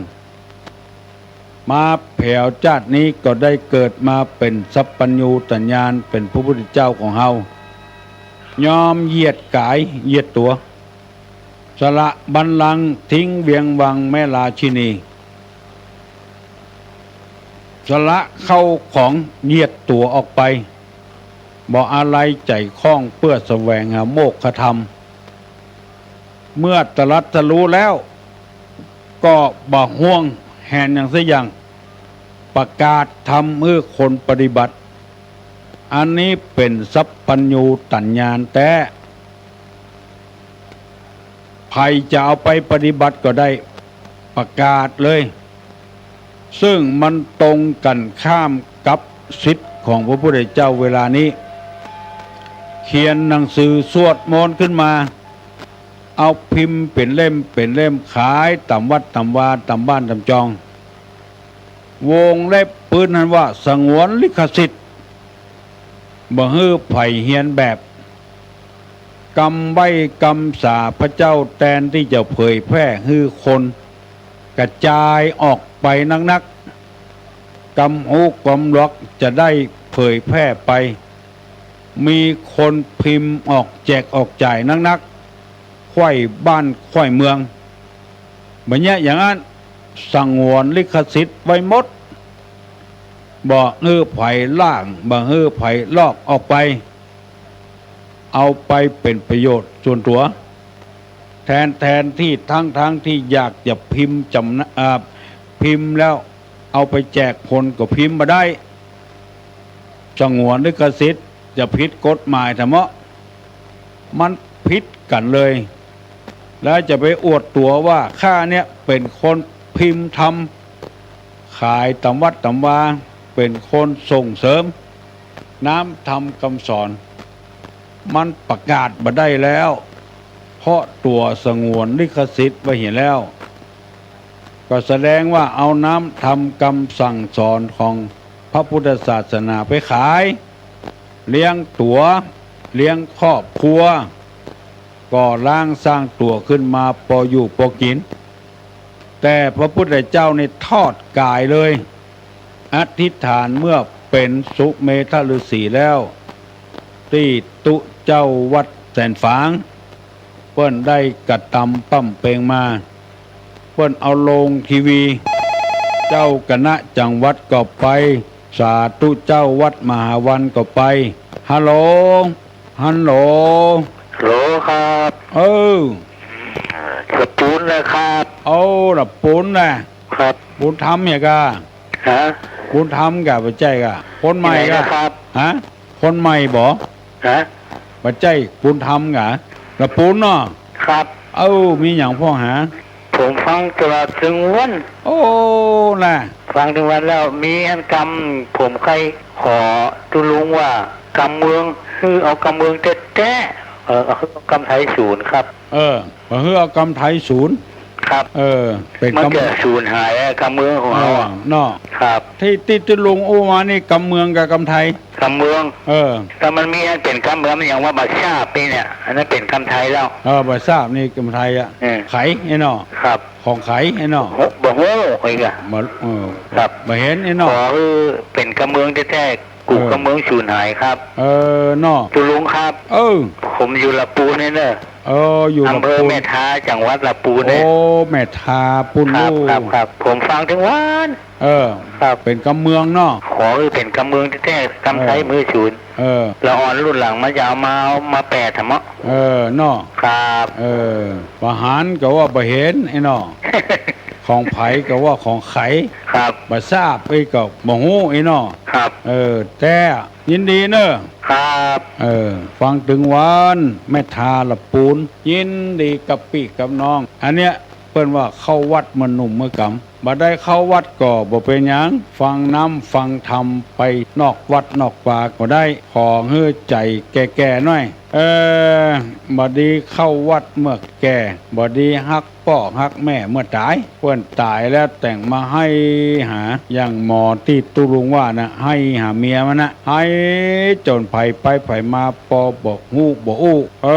มาแผวจาตินี้ก็ได้เกิดมาเป๋นสัพพัญญูตญาณ เป๋นพระพุทธเจ้าของเฮา ยอมเหยียดกายเหยียดตั๋ว สละบัลลังก์ทิ้งเวียงวังแม่ราชินี สละข้าวของเหยียดตั๋วออกไป บ่อาลัยใจ๋ข้องเปื้อแสวงหาโมกขธรรม เมื่อตรัสรู้แล้ว ก็บ่ห่วงแหนหยังสักอย่าง ประกาศธรรมหื้อคนปฏิบัติ อันนี้เป๋นสัพพัญญูตญาณแต๊ ใผจะเอาไปปฏิบัติก็ได้ ประกาศเลย ซึ่งมันตรงกั๋นข้ามกับศิษย์ของพระพุทธเจ้าเวลานี้ เขียนหนังสือสวดมนต์ขึ้นมา เอาพิมพ์เป๋นเล่มเป๋นเล่มขายต๋ามวัดต๋ามวาต๋ามบ้านต๋ามจอง วงเล็บปื้นหั้นว่าสงวนลิขสิทธิ์ บ่หื้อใผเฮียนแบบ กำไหว้กำสาพระเจ้าแตนตี้จะเผยแพร่หื้อคนกระจายออกไปนักๆ กำฮู้กำหลวกจะได้เผยแพร่ไป มีคนพิมพ์ออกแจกออกจ่ายนักๆ ไขว้บ้านไขว้เมือง บ่าเยียะอย่างนั้น สงวนลิขสิทธิ์ไว้หมด บ่หื้อใผล่าง บ่หื้อใผลอกออกไป เอาไปเป๋นประโยชน์ส่วนตั๋ว แทน แทนตี้ ทั้งๆ ตี้อยากจะพิมพ์จ๋ำ อ่า พิมพ์แล้วเอาไปแจกคนก็พิมพ์บ่ได้ สงวนลิขสิทธิ์ จะผิดกฎหมายแท้เมาะ มันผิดกั๋นเลย แล้วจะไปอวดตั๋วว่าข้าเนี่ยเป๋นคนพิมพ์ธรรม ขายต๋ามวัดต๋ามวา เป๋นคนส่งเสริมน้ำธรรมกำสอน มันประกาศบ่ได้แล้ว เพราะตั๋วสงวนลิขสิทธิ์ไว้เหียแล้ว ก็แสดงว่าเอาน้ำธรรมกำสั่งสอนของพระพุทธศาสนาไปขาย เลี้ยงตั๋ว เลี้ยงครอบครัว ก่อร่างสร้างตั๋วขึ้นมาปออยู่ปอกิ๋น แต่พระพุทธเจ้านี่ทอดกายเลย อธิษฐานเมื่อเป๋นสุเมธฤๅษีแล้ว ตี้ตุ๊เจ้าวัดแสนฝาง เปิ้นได้กระตำป้ำเป็งมา เปิ้นเอาโรงทีวี เจ้าคณะจังหวัดก็ไป สาธุเจ้าวัดมหาวันก็ไป ฮัลโหล ฮัลโหล ฮัลโหลครับ เออ เอ่อ ละปูนนะครับ โอ้ ละปูนนะ ครับ ปูนธรรมเนี่ยกา ฮะ ปูนธรรมกา บ่ใจ้กา คนใหม่กา ที่ไหนนะครับ ฮะ คนใหม่บ่ ฮะ บ่ใจ้ปูนธรรมกา ละปูนเนาะ ครับ เอ้า มีหยังพ่องหา ผมฟังตลอดตึงวัน โอ้ น่ะ ฟังตึงวันแล้ว มีอันกำ ผมใค่ขอตุ๊ลุงว่ากำเมือง หื้อเอากำเมืองแต๊ๆ เออ เอากำไทยศูนย์ครับ เออ บ่หื้อเอากำไทยศูนย์ ครับ เออ เป๋น มัน กำ จะสูญหายอะ กำเมืองของเฮาอะ เออ เนาะ ครับ ตี้ ตี้ตุ๊ลุงอู้มานี่กำเมืองกับกำไทย กำเมือง เออ แต่มันมีอันเป๋นกำเมือง มันยังว่าบ่าซาบนี่เนี่ย อันนั้นเป๋นกำไทยแล้ว เออ บ่าซาบนี่กำไทยอะ เออ ไขไอ้เนาะ ครับ ของไขไอ้เนาะ บ่ฮู้ บ่ฮู้อีกอะ บ่ เออ ครับ บ่เห็นไอ้เนาะ ขอหื้อเป๋นกำเมืองแต๊ๆ กู้ เออ กำเมืองสูญหายครับ เออ เนาะ ตุ๊ลุงครับ เออ ผมอยู่ละปูนนี่เนอะ เออ อยู่ อำเภอ ละปูน แม่ทา จังหวัดละปูนเนี่ย โอ้ แม่ทาปูน ครับ ลูก ครับ ครับ ผมฟังตึงวาน เออ ครับ เป๋นกำเมืองเนาะ ขอหื้อเป๋นกำเมืองแต๊ๆ กำไทย เออ มือศูนย์ เออ ละอ่อนรุ่นหลังมันจะเอามา เอามาแปลธรรมะ เออ เนาะ ครับ เออ บ่หันก็ว่าบ่เห็นไอ้เนาะ ของใผก็ว่าของใผ ครับ บ่ทราบ ไอ้ก็บ่ฮู้ไอ้เนาะ ครับ เออ แต่ยินดีเนอะ ครับ เออ ฟังตึงวาน แม่ทาละปูน ยินดีกับปี้กับน้อง อันเนี้ย เปิ้นว่าเข้าวัดเมื่อหนุ่มเมื่อกำ บ่ได้เข้าวัดก็บ่เป๋นหยัง ฟังน้ำฟังธรรมไปนอกวัดนอกวาก็ได้ ขอหื้อใจ๋แก่ๆ หน้อย เออ บ่ดีเข้าวัดเมื่อแก่ บ่ดีฮักป้อฮักแม่เมื่อต๋าย เปิ้นต๋ายแล้วแต่งมาไห้หา อย่างหมอตี้ตุ๊ลุงว่าน่ะ ไห้หาเมียมันน่ะ ไห้จ๋นใผไปใผมาปอบ่ฮู้บ่อู้ เอ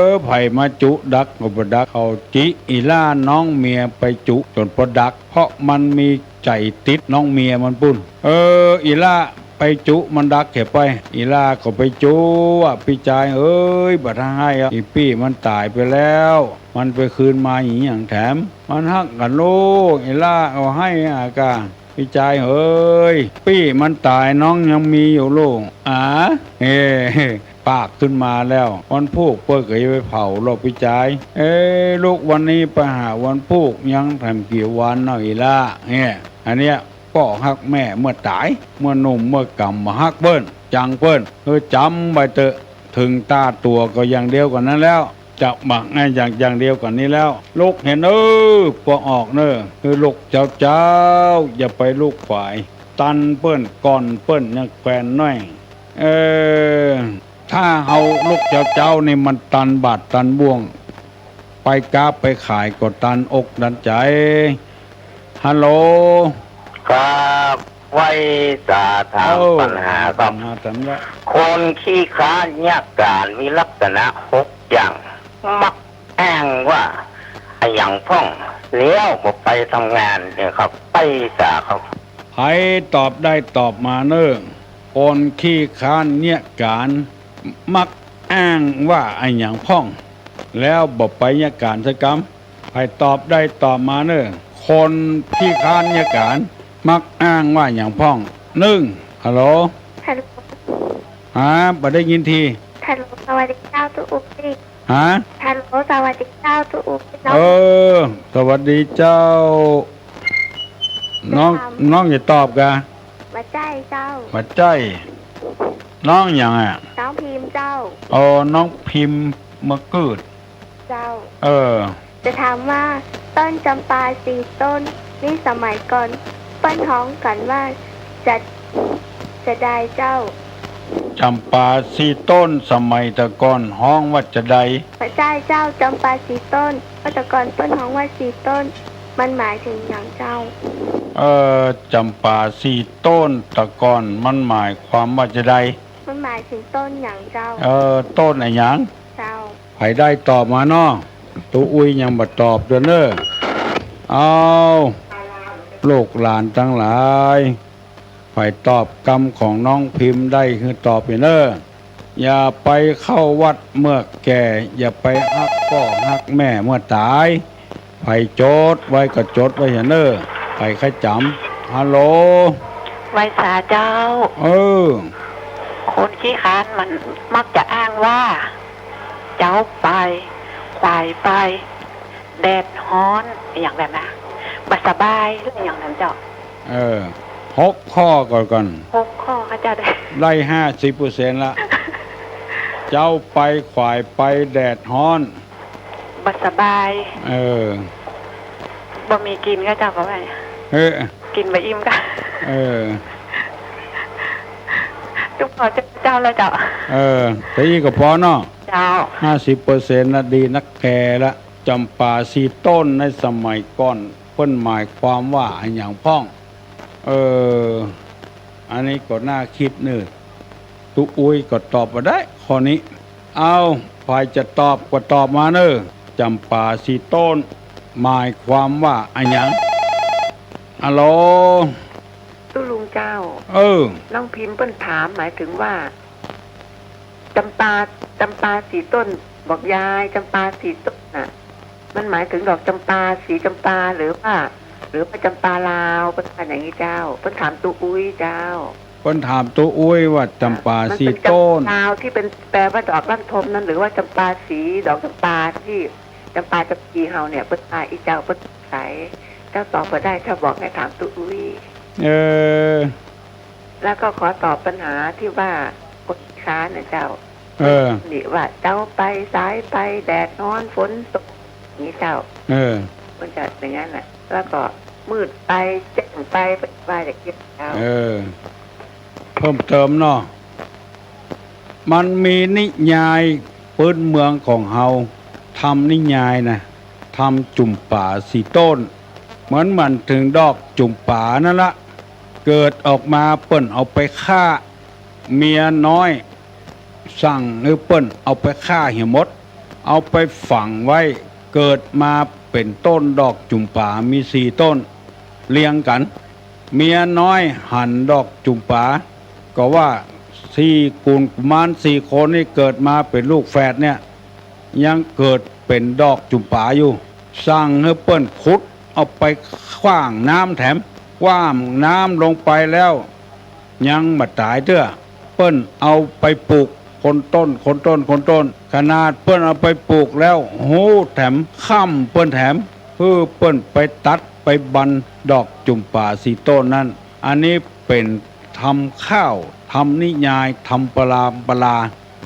อ ใผมาจุดักก็บ่ดัก เขาจิอีหล้าน้องเมียไปจุจ๋นปอดัก เพราะมันมีใจ๋ติดน้องเมียมันปู้น เออ อีหล้าไปจุมันดักแขไป อีหล้าก็ไปจุ ว่าปี้จายเอ๋ย บ่าถ้าไห้อะ อีปี้มันต๋ายไปแล้ว มันไปคืนมาอีหยังแถม มันฮักกั๋นลูก อีหล้าก็ไห้อะก่า ปี้จายเอ๋ย ปี้มันต๋ายน้องยังมีอยู่ลูก อ๋า เฮ้ ปากขึ้นมาแล้ว วันพูกเปิ้นก็จะไปเผาแล้วปี้จาย เอ๊ะ ลูกวันนี้ไปหาวันพูกยังแถมกี่วันเนาะอีหล้า เนี่ย อันเนี้ย ป้อฮักแม่เมื่อต๋าย เมื่อหนุ่มเมื่อกำบ่ฮักเปิ้น จังเปิ้น เออ จ๋ำไว้เต๊อะ เถิงต้าตั๋วก็อย่างเดียวกั๋นนั้นแล้ว จะบักง่ายอย่าง อย่างเดียวกั๋นนี้แล้ว ลูกเหียนเอ้อ ปอออกเน่อ คือลุกเจ๊าๆ อย่าไปลุกฝาย ตันเปิ้น ก่อนเปิ้นยังแควนน้อย เออ ถ้าเฮาลุกเจ๊าๆ นี่มันตันบาตรตันบ่วง ไปก๊าไปขายก็ตันอกตันใจ๋ ฮัลโหล ครับ ไหว้สาถาม เอ้า ปัญหาครับ ปัญหาถามละ คนขี้คร้านเยียะก๋านมีลักษณะหกอย่าง มักอ้างว่าอะหยังพ่อง แล้วบ่ไปทำงานเนี่ยครับ ไปสาครับ ใผตอบได้ตอบมาเน่อ คนขี้คร้านเยียะก๋าน มักอ้างว่าอะหยังพ่อง แล้วบ่ไปเยียะก๋านสักกำ ใผตอบได้ตอบมาเน่อ คนขี้คร้านเยียะก๋าน มักอ้างว่าหยังพ่อง นึ่ง ฮัลโหล ฮัลโหล ฮะ บ่ได้ยินที ฮัลโหล สวัสดีเจ้าตุ๊กติ๊ก ฮะ ฮัลโหล สวัสดีเจ้าตุ๊กติ๊ก เออ สวัสดีเจ้า น้อง จะถาม น้องจะตอบกะ บ่ใจ้เจ้า บ่ใจ้ น้องหยังอะ น้องพิมพ์เจ้า อ๋อ น้องพิมพ์มะกืด เจ้า เออ จะถามว่าต้นจำปาสี่ต้นนี้สมัยก่อนเปิ้นฮ้องกั๋นว่าจะ จะใดเจ้า จำปาสี่ต้นสมัยแต่ก่อนฮ้องว่าจะใด บ่ใจ้เจ้า จำปาสี่ต้น เมื่อแต่ก่อนเปิ้นฮ้องว่าสี่ต้น มันหมายเถิงหยังเจ้า เออ จำปาสี่ต้นแต่ก่อนมันหมายความว่าจะใด มันหมายเถิงต้นหยังเจ้า เออ ต้นอะหยัง เจ้า ใผได้ตอบมาเนาะ ตุ๊อุ้ยยังบ่ตอบเตื้อเน่อ เอา ลูกหลานตังหลาย ใผตอบกำของน้องพิมพ์ได้หื้อตอบเหียนเน่อ อย่าไปเข้าวัดเมื่อแก่ อย่าไปฮักป้อฮักแม่เมื่อต๋าย ใผจดไว้ก็จดไว้เหียนเน่อ ใผใค่จ๋ำ ฮัลโหล ไหว้สาเจ้า เออ คนขี้คร้านมันมักจะอ้างว่า เจ๊าไป ขวายไป แดดฮ้อน อะหยังแบบนั้น บ่สบาย อะหยังนั้นเจ้า เออ หกข้อก่อนก่อน หกข้อค่ะเจ้า ได้ ได้ห้าสิบเปอร์เซ็นต์ละ เจ๊าไป ขวายไป แดดฮ้อน บ่สบาย เออ บ่มีกิ๋นค่ะเจ้า ก็ว่า เออ กิ๋นบ่อิ่มค่ะ เออ ตุ๊กขอเจ้า เจ้าแล้วเจ้า เออ แต่อี้ก็ปอเนาะ เจ้า ห้าสิบเปอร์เซ็นต์ นะ ดีนักแก่ละ จำปาสี่ต้นในสมัยก่อน เปิ้นหมายความว่าอะหยังพ่อง เออ อันนี้ก็น่าคิดเน่อ ตุ๊อุ้ยก็ตอบบ่ได้ข้อนี้ เอา ใผจะตอบก็ตอบมาเน่อ จำปาสี่ต้น หมายความว่าอะหยัง ฮัลโหล ตุ๊ลุงเจ้า เออ น้องพิมพ์เปิ้นถามหมายเถิงว่า จำปา จำปาสี่ต้น บอกยาย จำปาสี่ต้นน่ะ มันหมายถึงดอกจำปา สีจำปา หรือว่า หรือว่าจำปาลาว เปิ้นว่าอย่างนี้เจ้า เปิ้นถามตุ๊อุ๊ยเจ้า เปิ้นถามตุ๊อุ๊ยว่าจำปาสี่ต้น มันเป็นจำปาลาวที่เป็น แปลว่าดอกลั่นทมนั้น หรือว่าจำปาสี ดอกจำปาที่ จำปาจำปีเฮาเนี่ย เปิ้นว่าอี้เจ้า เปิ้นสงสัย เจ้าตอบบ่ได้ เจ้าบอกให้ถามตุ๊อุ๊ย เออ แล้วก็ขอตอบปัญหาที่ว่าคนขี้คร้านน่ะเจ้า เออ นี่ว่าเจ๊าไปสายไป แดดฮ้อนฝนตก อย่างนี้เจ้า เออ มันจะอย่างนั้นน่ะ แล้วก็มืดไปแจ้งไป ว่าอย่างนี้เจ้า เออ เพิ่มเติมเนาะ มันมีนิยายปื้นเมืองของเฮา ทำนิยายนะ ทำจุ่มป๋าสี่ต้น เหมือน เหมือนถึงดอกจุ่มป๋านั่นละ เกิดออกมาเปิ้นเอาไปฆ่า เมียน้อยสั่งหื้อเปิ้นเอาไปฆ่าเหียหมด เอาไปฝังไว้ เกิดมาเป๋นต้นดอกจุ่มป๋ามีสี่ต้น เรียงกั๋น เมียน้อยหันดอกจุ่มป๋า ก็ว่าสี่กุนกุมารสี่คนนี่เกิดมาเป๋นลูกแฝดเนี่ย ยังเกิดเป๋นดอกจุ่มป๋าอยู่ สั่งหื้อเปิ้นขุดเอาไปขว้างน้ำแถม ขว้างน้ำลงไปแล้ว ยังบ่ต๋ายเตื้อ เปิ้นเอาไปปลูกคนต้น คนต้น คนต้น ขนาดเปิ้นเอาไปปลูกแล้ว ฮู้แถมค่ำเปิ้นแถม หื้อเปิ้นไปตัดไปบันดอกจุ่มป๋าสี่ต้นนั้น อันนี้เป๋นทำค่าว ทำนิยาย ทำปรามปรา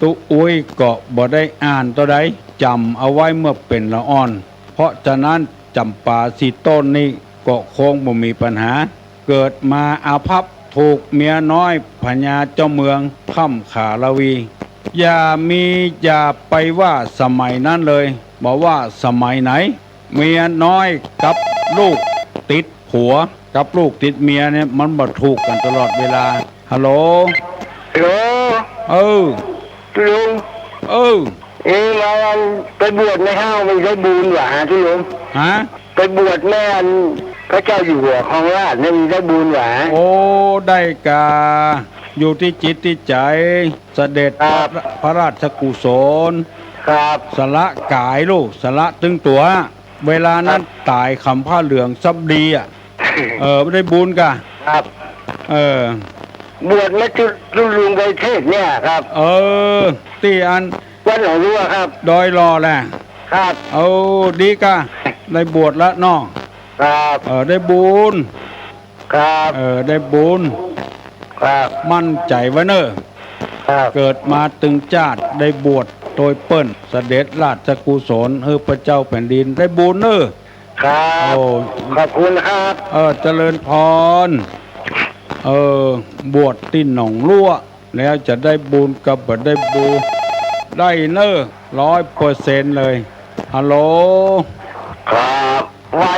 ตุ๊อุ๊ยก็บ่ได้อ่านเต้าใด จ๋ำเอาไว้เมื่อเป๋นละอ่อน เพราะฉะนั้นจ๋ำป๋าสี่ต้นนี้ก็คงบ่มีปัญหา เกิดมาอาภัพ ถูกเมียน้อยพญาเจ้าเมืองถ้ำขาละวี อย่ามี อย่าไปว่าสมัยนั้นเลย บ่ว่าสมัยไหน เมียน้อยกับลูกติดผัว กับลูกติดเมียเนี่ย มันบ่ถูกกั๋นตลอดเวลา ฮัลโหล ฮัลโหล เออ ตุ๊ลุง เออ เอ๊ะ มาอันไปบวชแม่ฮ้าว มันได้บุญหวา ตุ๊ลุง ฮะ ไปบวชแม่อันพระเจ้าอยู่หัวครองราชย์เนี่ย มันได้บุญหวา โอ้ ได้กา อยู่ตี้จิตตี้ใจ๋ เสด็จ ครับ พระ พระราชกุศล ครับ สละก๋ายลูก สละตึงตั๋ว เวลานั้น ครับ ต๋ายขำผ้าเหลืองซับดีอะ เออ ได้บุญกา ครับ เออ บวชแม่ตุ๊ลุงไปเทศน์เนี่ยครับ เออ ตี้อัน วัดหนองลัวครับ ดอยหล่อแหละ ครับ เออ ดีกา ได้บวชละเนาะ ครับ เออ ได้บุญ ครับ เออ ได้บุญ ครับ มั่นใจ๋ไว้เน่อ ครับ เกิดมาตึงจาติได้บวชโตยเปิ้น เสด็จราชกุศลหื้อพระเจ้าแผ่นดิน ได้บุญเน่อ ครับ โอ้ ขอบคุณครับ เออ เจริญพร เออ บวชตี้หนองลัว แล้วจะได้บุญกับบ่ได้บุญ ได้เน่อ ร้อยเปอร์เซ็นต์เลย ฮัลโหล ครับ ไหว้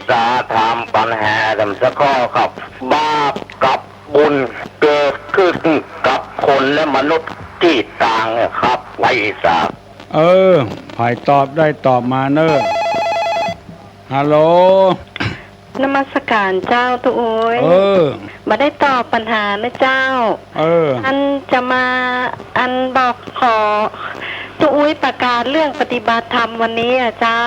สาถามปัญหากันสักข้อครับ บาปกับบุญเกิดขึ้นกับคนและมนุษย์ตี้ต่างเนี่ยครับ ไหว้สา เออ ใผตอบได้ตอบมาเน่อ ฮัลโหล นมัสการเจ้าตุ๊อุ๊ย เออ บ่ได้ตอบปัญหานะเจ้า เออ อันจะมา อันบอกขอตุ๊อุ๊ยประกาศเรื่องปฏิบัติธรรมวันนี้อะเจ้า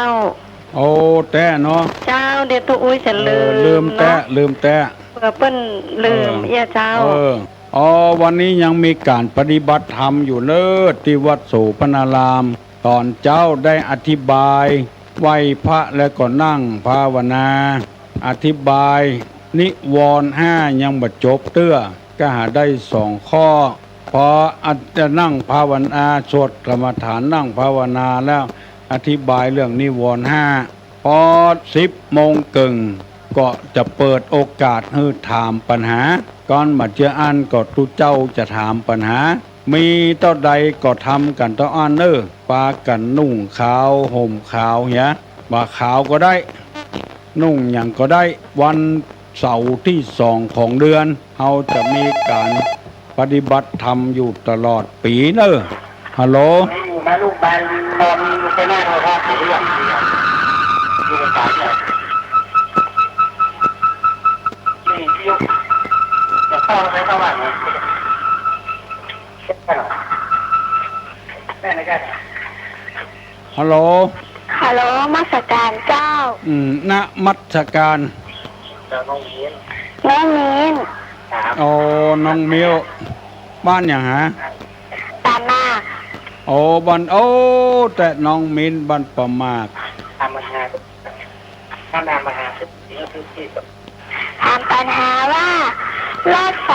โอ้ แต๊เนาะ เจ้า เดี๋ยวตุ๊อุ๊ยจะ เออ ลืม ลืมแต๊ เนาะ ลืมแต๊ เผื่อเปิ้นลืม เออ เอี้ยเจ้า เออ อ๋อ วันนี้ยังมีก๋านปฏิบัติธรรมอยู่เน่อ ตี้วัดโสภณาราม ต๋อนเจ๊าได้อธิบาย ไหว้พระแล้วก็นั่งภาวนา อธิบายนิวรณ์ห้ายังบ่จบเตื้อ ก็หาได้สองข้อ พออาจจะนั่งภาวนา สวดกรรมฐานนั่งภาวนาแล้ว อธิบายเรื่องนิวรณ์ห้า พอสิบโมงเกิ่ง ก็จะเปิดโอกาสหื้อถามปัญหา ก่อนบ่าเจื้ออั้นก็ตุ๊เจ้าจะถามปัญหา มีเต้าใดก็ทำกั๋นเต้าอั้นเน่อ ปากั๋นนุ่งขาวห่มขาวเหีย บ่าขาวก็ได้ นุ่งหยังก็ได้ วันเสาร์ตี้สองของเดือน เฮาจะมีก๋านปฏิบัติธรรมอยู่ตลอดปี๋เน่อ ฮัลโหล แม่นนะครับ ฮัลโหล ฮัลโหล นมัสการเจ้า อืม นมัสการ น้องมิ้น น้องมิ้น ครับ โอ้ น้องมิว บ้านหยังฮะ ป่าหมาก โอ้ บ้าน โอ้ แต่น้องมิ้นบ้านป่าหมาก ถามปัญหา ถามปัญหา ถามปัญหาว่า รถไฟ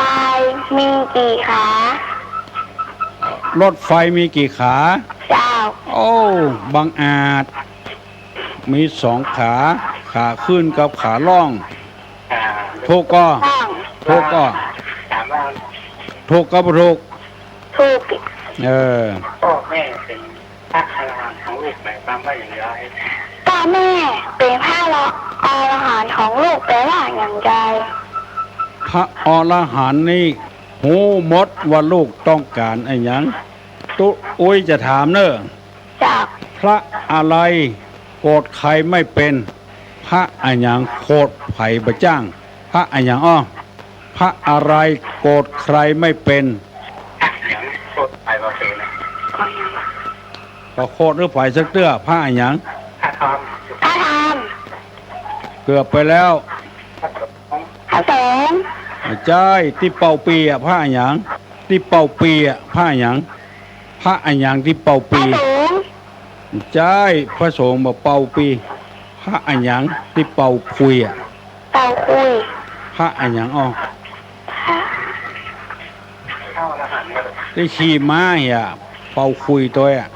มีกี่ขา รถไฟมีกี่ขา เจ้า โอ้ บังอาจ มีสองขา ขาขึ้นกับขาล่อง ถูกก่อ ถูก ถูกก่อ ถูกก่อบ่ถูก ถูก เออ พ่อแม่เป๋นพระอรหันต์ของลูกหมายความว่าอย่างไร พ่อแม่เป๋นพระอรหันต์ของลูกแป๋ว่าอย่างไร พระอรหันต์นี่ฮู้หมดว่าลูกต้องก๋านอะหยัง ตุ๊อุ๊ยจะถามเน่อ เจ้า พระอะไรโกรธใครไม่เป็น พระอะหยังโกรธใผบ่จ้าง พระอะหยังอ้อ พระอะไรโกรธใครไม่เป็น พระอะหยังโกรธใผบ่เป๋น บ่โกรธหื้อใผสักเตื้อ พระอะหยัง พระธรรม พระธรรม เกือบไปแล้ว พระสงฆ์ พระสงฆ์ บ่ใจ้ ตี้เป่าปี่อะ พระอะหยัง ตี้เป่าปี่อะ พระอะหยัง พระอะหยังตี้เป่าปี่ พระสงฆ์ บ่ใจ้ พระสงฆ์บ่เป่าปี่ พระอะหยังตี้เป่าขลุ่ยอะ เป่าขลุ่ย พระอะหยังอ้อ พระ ตี้ขี่ม้าเหีย เป่าขลุ่ยตวยอะ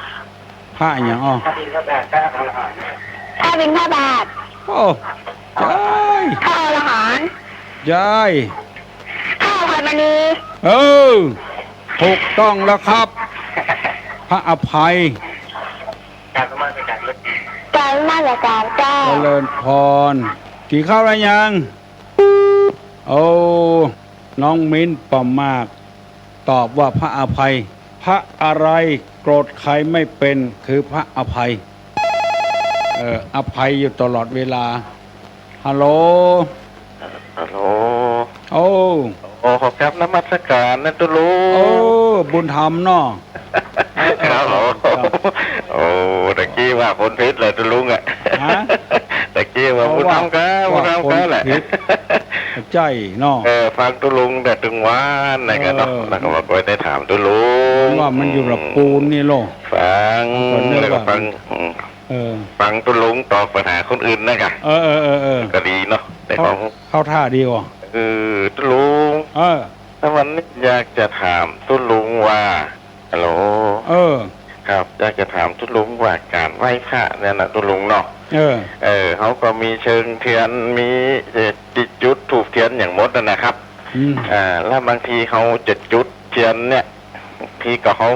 พระอะหยังอ้อ พระบิณฑบาต พระอรหันต์ พระบิณฑบาต โอ้ ใจ้ พระอรหันต์ ใจ้ พระอภัยมณี เออ ถูกต้องแล้วครับ พระอภัย กราบนมัสการ กราบนมัสการเจ้า เจริญพร กิ๋นข้าวแล้วยัง โอ้ น้องมิ้นป่าหมาก ตอบว่าพระอภัย พระอะไรโกรธใครไม่เป็น คือพระอภัย เออ อภัยอยู่ตลอดเวลา ฮัลโหล ฮัลโหล โอ้ โอ้ ขอกราบนมัสการนะตุ๊ลุง โอ้ บุญธรรมเนาะ ครับผม ครับ โอ้ ตะกี้ว่าคนผิดเลยตุ๊ลุงอะ ฮะ ตะกี้ว่าบุญธรรมครับ บุญธรรมครับแหละ ใจ้เนาะ เออ ฟังตุ๊ลุงแต่ตึงวานนะกะเนาะ เออ แล้วก็ว่าก็ได้ถามตุ๊ลุง ว่ามันอยู่ละปูนนี่โล ฟัง ก็นึกว่า แล้วก็ฟัง อืม เออ ฟังตุ๊ลุงตอบปัญหาคนอื่นนะกะ เออ เออ เออ เออ ก็ดีเนาะ แต่ของ เข้าท่าดีว่ะ เออ ตุ๊ลุง เออ ถ้าวันนี้อยากจะถามตุ๊ลุงว่า ฮัลโหล เออ ครับ อยากจะถามตุ๊ลุงว่าก๋านไหว้พระเนี่ยนะตุ๊ลุงเนาะ เออ เออ เขาก็มีเชิงเตียน มี เอ่อ จุดธูปเตียนอย่างหมดนะนะครับ อืม อ่า แล้วบางทีเขาจะจุดเตียนเนี่ย ทีก็เขา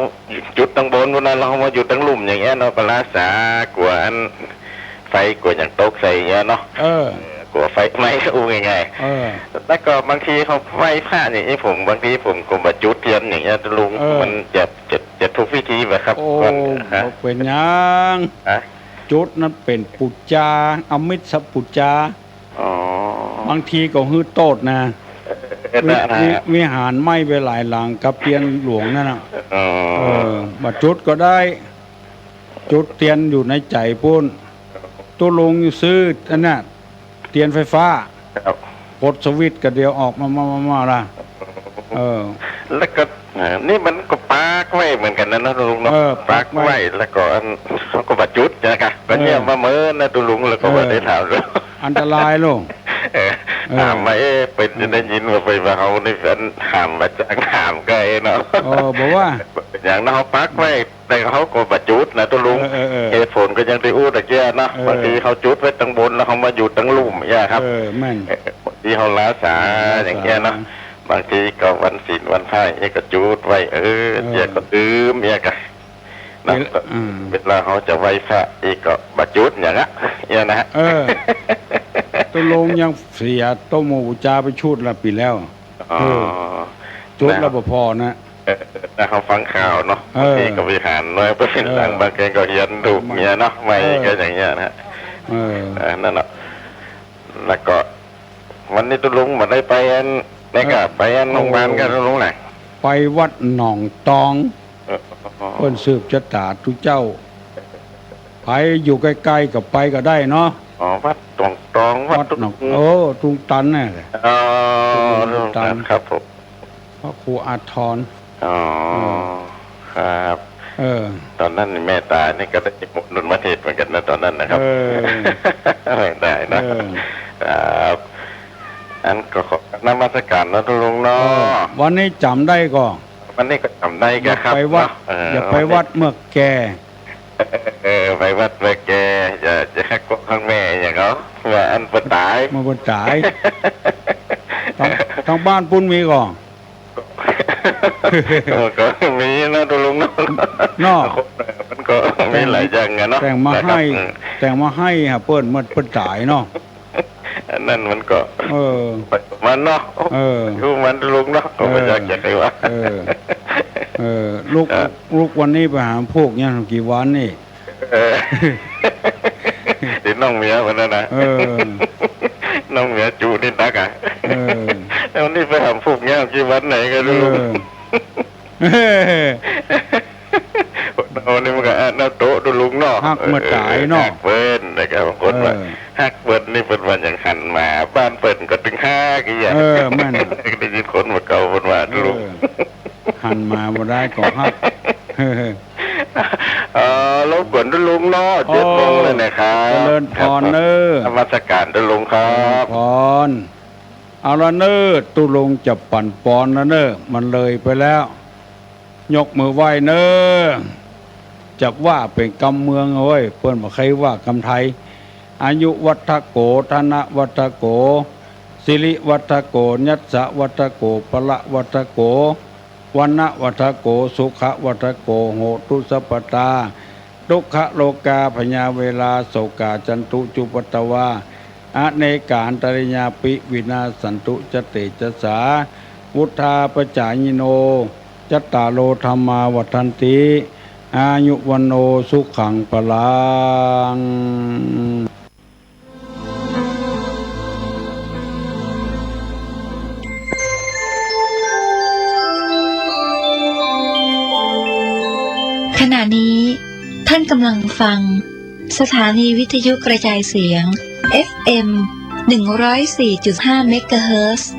จุดตังบนพุ้นนะ แล้วเขามาจุดตังลุ่มอย่างเงี้ยเนาะ ก็ลาสากั๋วอันไฟกั๋วอย่างตกใส่อย่างเงี้ยเนาะ เออ กั๋วไฟไหม้ อู้ง่ายๆ เออ แล้วก็บางทีเขาไหว้พระอย่างนี้ ผม บางทีผมก็บ่จุดเตียนอย่างเงี้ย ลุง เออ มันจะ จะ จะถูกวิธีบ่ครับ โอ้ ก่อน ฮะ บ่เป๋นหยัง ฮะ จุดนั้นเป๋นปู๋จา อมิสปู๋จา อ๋อ บางทีก็หื้อโต้ษนะ เออ วิ นะ วิ วิหารไหม้ไปหลายหลังกับเตียนหลวงนั่นน่ะ อ๋อ เออ บ่จุดก็ได้ จุดเตียนอยู่ในใจ๋ปู้น ตุ๊ลุงซื้ออันน่ะ เตียนไฟฟ้า ครับ กดสวิตช์ก็เดี่ยวออกมา มา มา มาละ เออ แล้วก็ เออ นี่มันก็ปักไว้เหมือนกั๋นนะเนาะลุงเนาะ เออ ปักไว้ ปักไว้ แล้วก็อัน เขาก็บ่จุดนะกะ ก็เนี่ย เออ มาเมินนะตุ๊ลุง แล้วก็ เออ บ่ได้ถามเลย อันตรายลุง เออ เออ ถามว่า เอ๊ะ เป๋น เออ ได้ยินว่าไปว่าเขานี่อันถามมาจากถามไกลเนาะ เออ บอกว่า อย่างนั้นเขาปักไว้ แต่เขาก็บ่จุดนะตุ๊ลุง เออ เออ เออ เหตุผลก็อย่างตี้อู้ตะเกียะเนาะ เออ บางทีเขาจุดไว้ตังบนแล้วเขามาอยู่ตังลุ่มเนี่ยครับ เออ แม่น เออ บางทีเขาลาสา ลาสา อย่างเงี้ยเนาะ บางทีก็วันศีลวันพระเนี่ยก็จุดไว้ เออ เออ เจียก็ดื่มเนี่ยก็ นะ เวลา อืม เวลาเขาจะไหว้พระอีกก็บ่จุดอย่างเงี้ย เนี่ยนะฮะ เออ ตุ๊ลุงยังเสียโต๊ะหมู่ปู๋จาไปชุดละปี๋แล้ว อ๋อ เออ จุดแล้ว นะ บ่พอนะ เออ ถ้าเขาฟังข่าวเนาะ เออ บางทีก็วิหารน้อยไปเป็นหลัง เออ บางทีก็เฮียนถูกเนี่ยเนาะ ไม่ เออ ก็อย่างเงี้ยนะ เออ เออ นั่นเนาะ แล้วก็วันนี้ตุ๊ลุงบ่ได้ไปอัน นี่ก็ เออ ไปอันโรงพยาบาลกันตุ๊ลุงน่ะ ไปวัดหนองตอง เออ เปิ้นสืบจะต๋าตุ๊เจ้า ใผอยู่ใก้ๆ ก็ไปก็ได้เนาะ อ๋อ วัดตองตอง วัด วัดหนอง ตุง โอ้ ตุงตันน่ะ อ๋อ ตุงตัน ครับผม พระครูอาทร อ๋อ เออ ครับ เออ ต๋อนนั้นนี่แม่ต๋านี่ก็ได้นิมนต์มาเทศน์เหมือนกั๋นนะ ต๋อนนั้นนะครับ เออ แม่ต๋านะ เออ ครับ อันก็ขอกราบนมัสก๋านเนาะตุ๊ลุงเนาะ เออ วันนี้จ๋ำได้ก่อ วันนี้ก็จ๋ำได้ก่อครับ อย่าไปวัด เนาะ เออ อย่าไปวัดเมืองแก่ เออ ไปวัดเมืองแก่ อย่า อย่าฮักพ่อฮักแม่อย่างเขา ว่าอันเปิ้นต๋าย เมื่อเปิ้นต๋าย ตาง ตางบ้านปุ้นมีก่อ เออ ก็มีนะตุ๊ลุงเนาะ เนาะ มันก็มีหลายอย่างอะเนาะ แต่งมา นะครับ หื้อ แต่งมาหื้อหาเปิ้น เมื่อเปิ้นต๋ายเนาะ อันนั้นมันก็ เออ ไปมันเนาะ เออ อยู่มันตุ๊ลุงเนาะ ก็บ่อยากจะใค่ว่า เออ เออ ลุก อ่ะ ลุกวันนี้ไปหาพูกเนี่ยกี่วันนี่ เออ เดี๋ยวน้องเมียมันนะนะ เออ น้องเมียจุนี่นักอะ เออ แล้วนี่ไปหาพูกเนี่ยกี่วันไหนก็รู้ เออ เออ โอ้ นี่มันก็ อ่ะ นับโต๊ะตุ๊ลุงเนาะ ฮักเมื่อต๋ายเนาะ เออ ฮักเปิ้นนะครับ บางคนว่า เออ ฮักเปิ้นนี่เปิ้นว่าอย่างหันมา บ้านเปิ้นก็ตึงฮักอี้อะ เออ แม่น ได้ยินคนบ่าเก่าเปิ้นว่าตุ๊ลุง เออ หันมาบ่ได้ก็ฮัก เออ รบกวนตุ๊ลุงเนาะ เจ็ดโมงแล้วนะครับ เจริญพรเน้อ ครับ นมัสก๋านตุ๊ลุงครับ เจริญพร เอาละเน้อ ตุ๊ลุงจะปั๋นปอนแล้วเน้อ มันเลยไปแล้ว ยกมือไหว้เน้อ จักว่าเป๋นกำเมืองเฮ้ย เปิ้นบ่ใค่ว่ากำไทย อายุวัฑโก ธนวัฑโก สิริวัฑโก ยัสสวัฑโก พละวัฑโก วรรณวัฑโก สุขวัฑโก โหตุสัพพตา ทุกขโรคาพยาเวรา โศกา จันตุ จุปปาตวา อเนกา อันตรายาปิ วินาสสันตุ ชะเตจสา วุฑฒาปจายิโน จัตตาโร ธัมมา วัฑฒันติ อายุ วัณโณ สุขัง พลัง ขณะนี้ท่านกำลังฟังสถานีวิทยุกระจายเสียง เอฟเอ็ม หนึ่งร้อยสี่จุดห้า เมกะเฮิรตซ์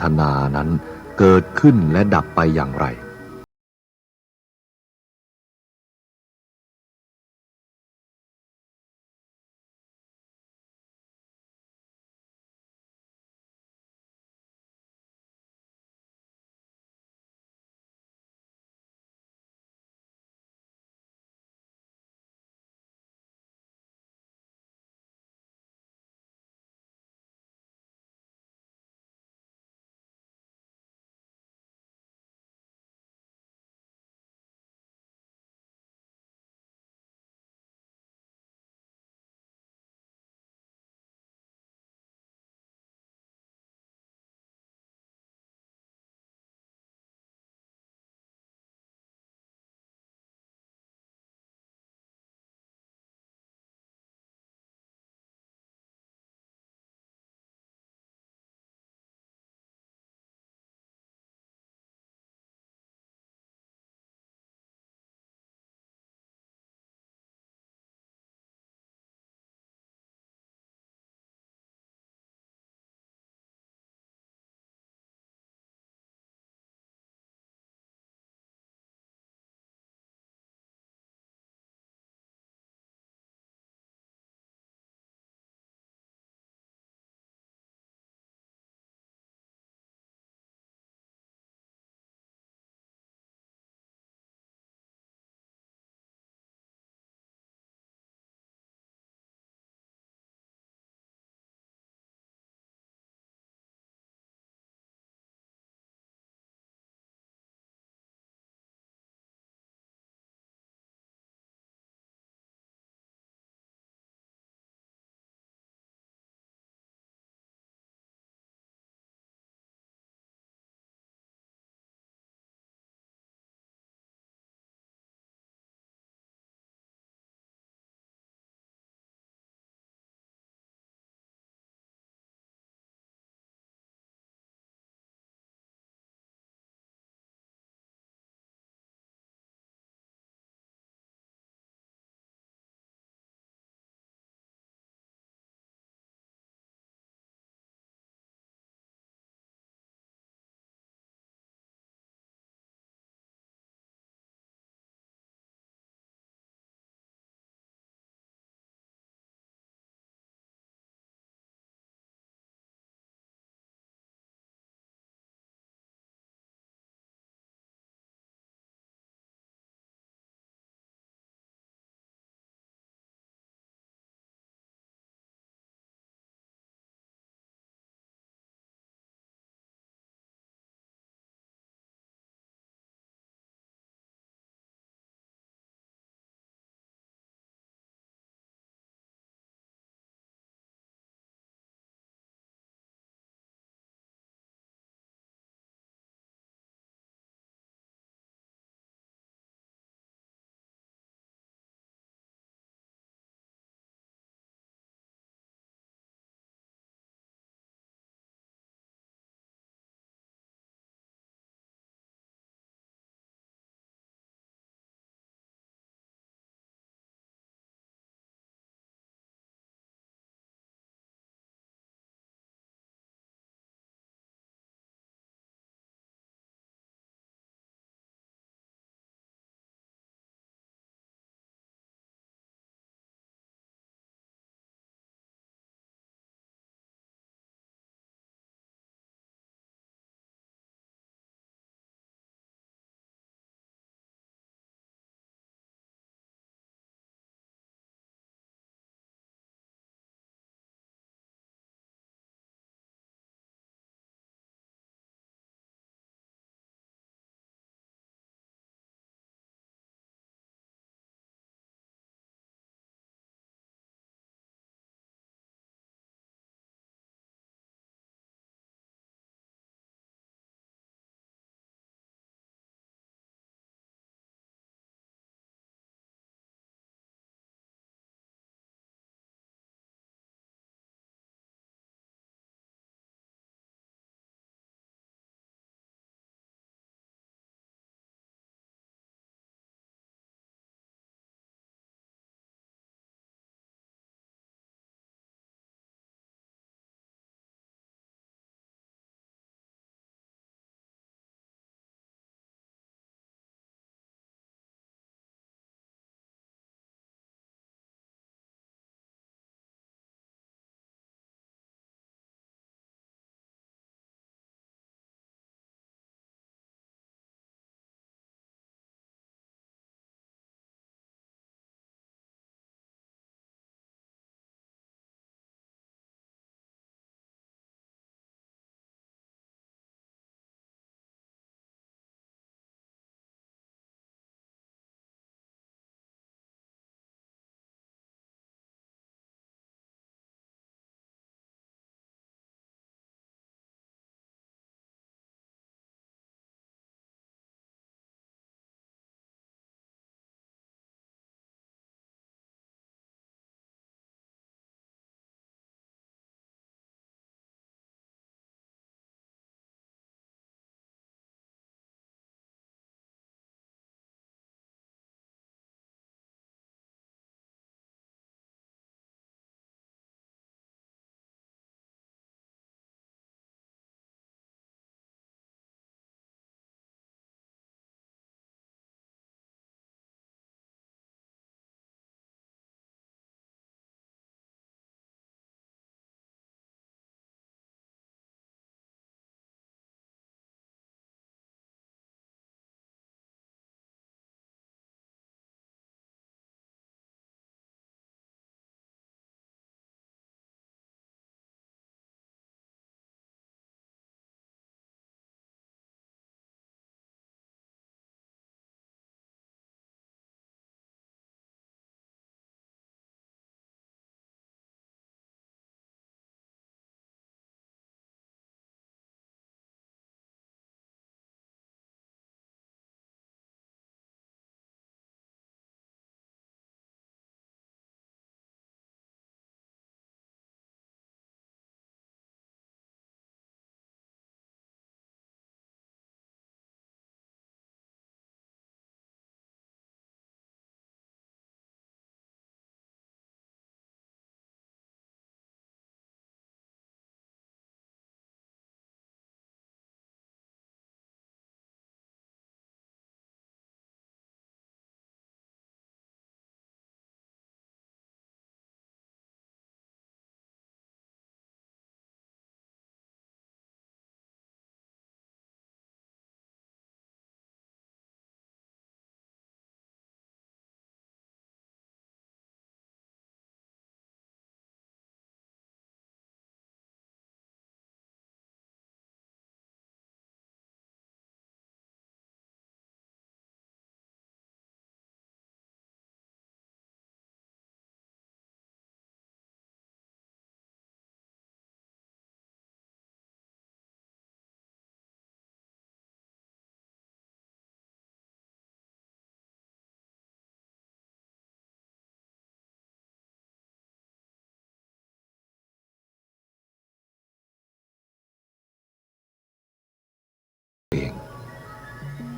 ทนานั้นเกิดขึ้นและดับไปอย่างไร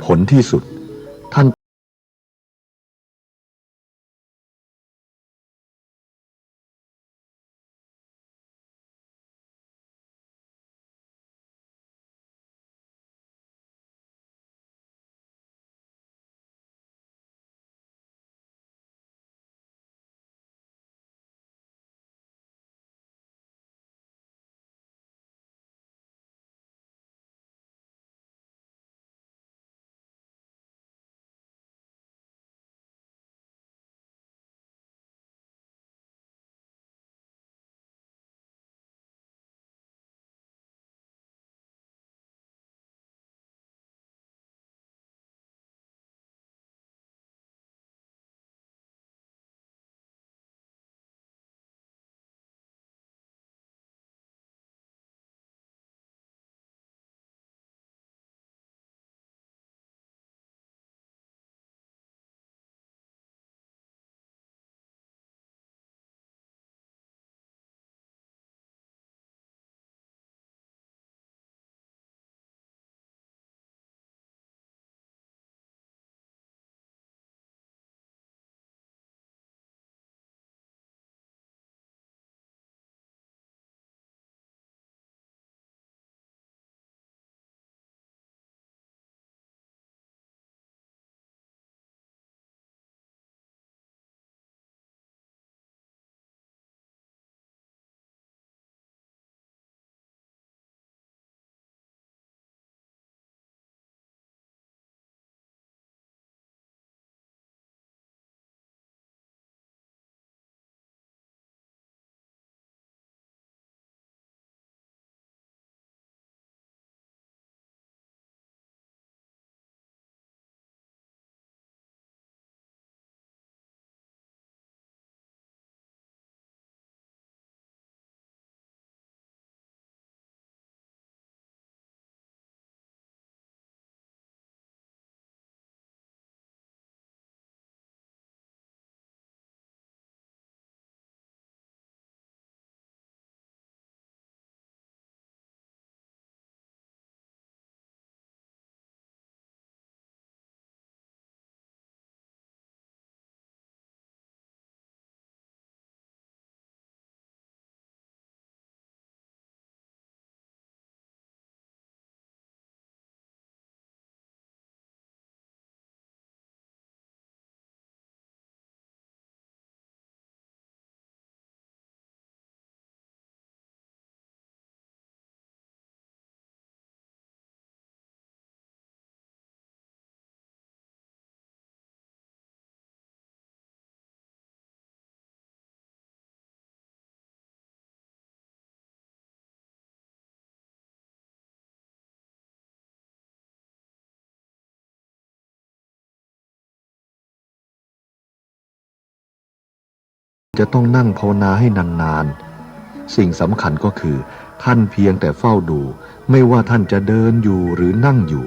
ผลที่สุด ท่าน จะต้องนั่งภาวนาให้นานๆ สิ่งสำคัญก็คือ ท่านเพียงแต่เฝ้าดู ไม่ว่าท่านจะเดินอยู่หรือนั่งอยู่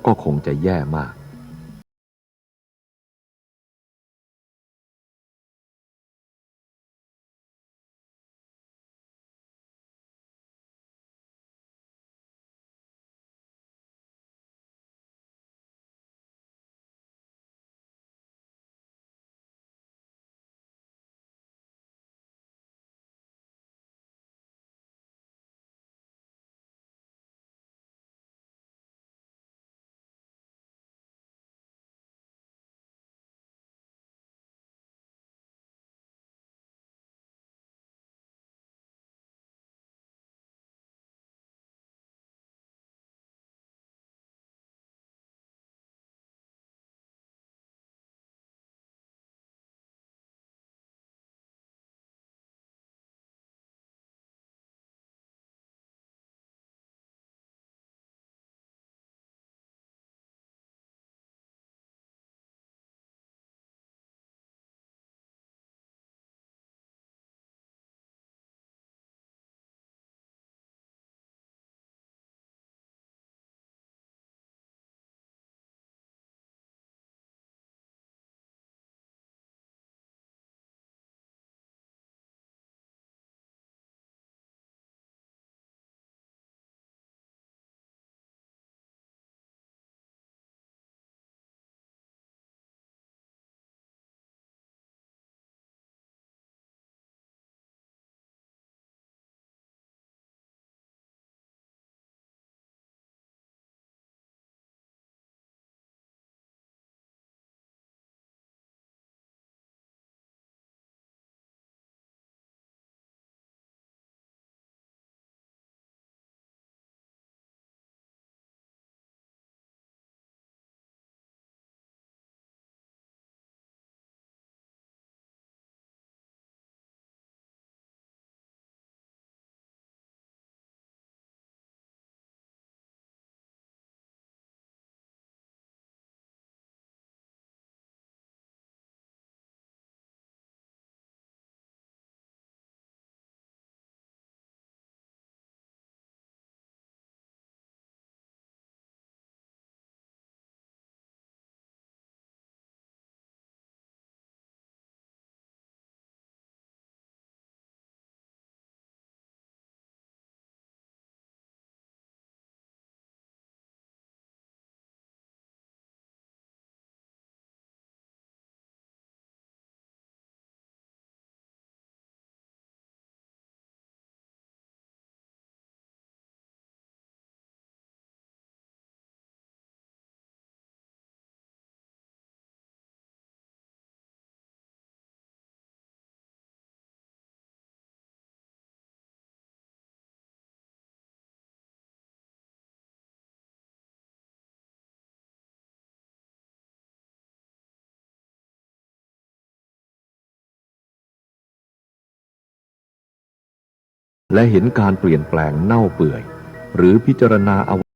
ก็คงจะแย่มาก และเห็นการเปลี่ยนแปลงเน่าเปื่อย หรือพิจารณาอวัย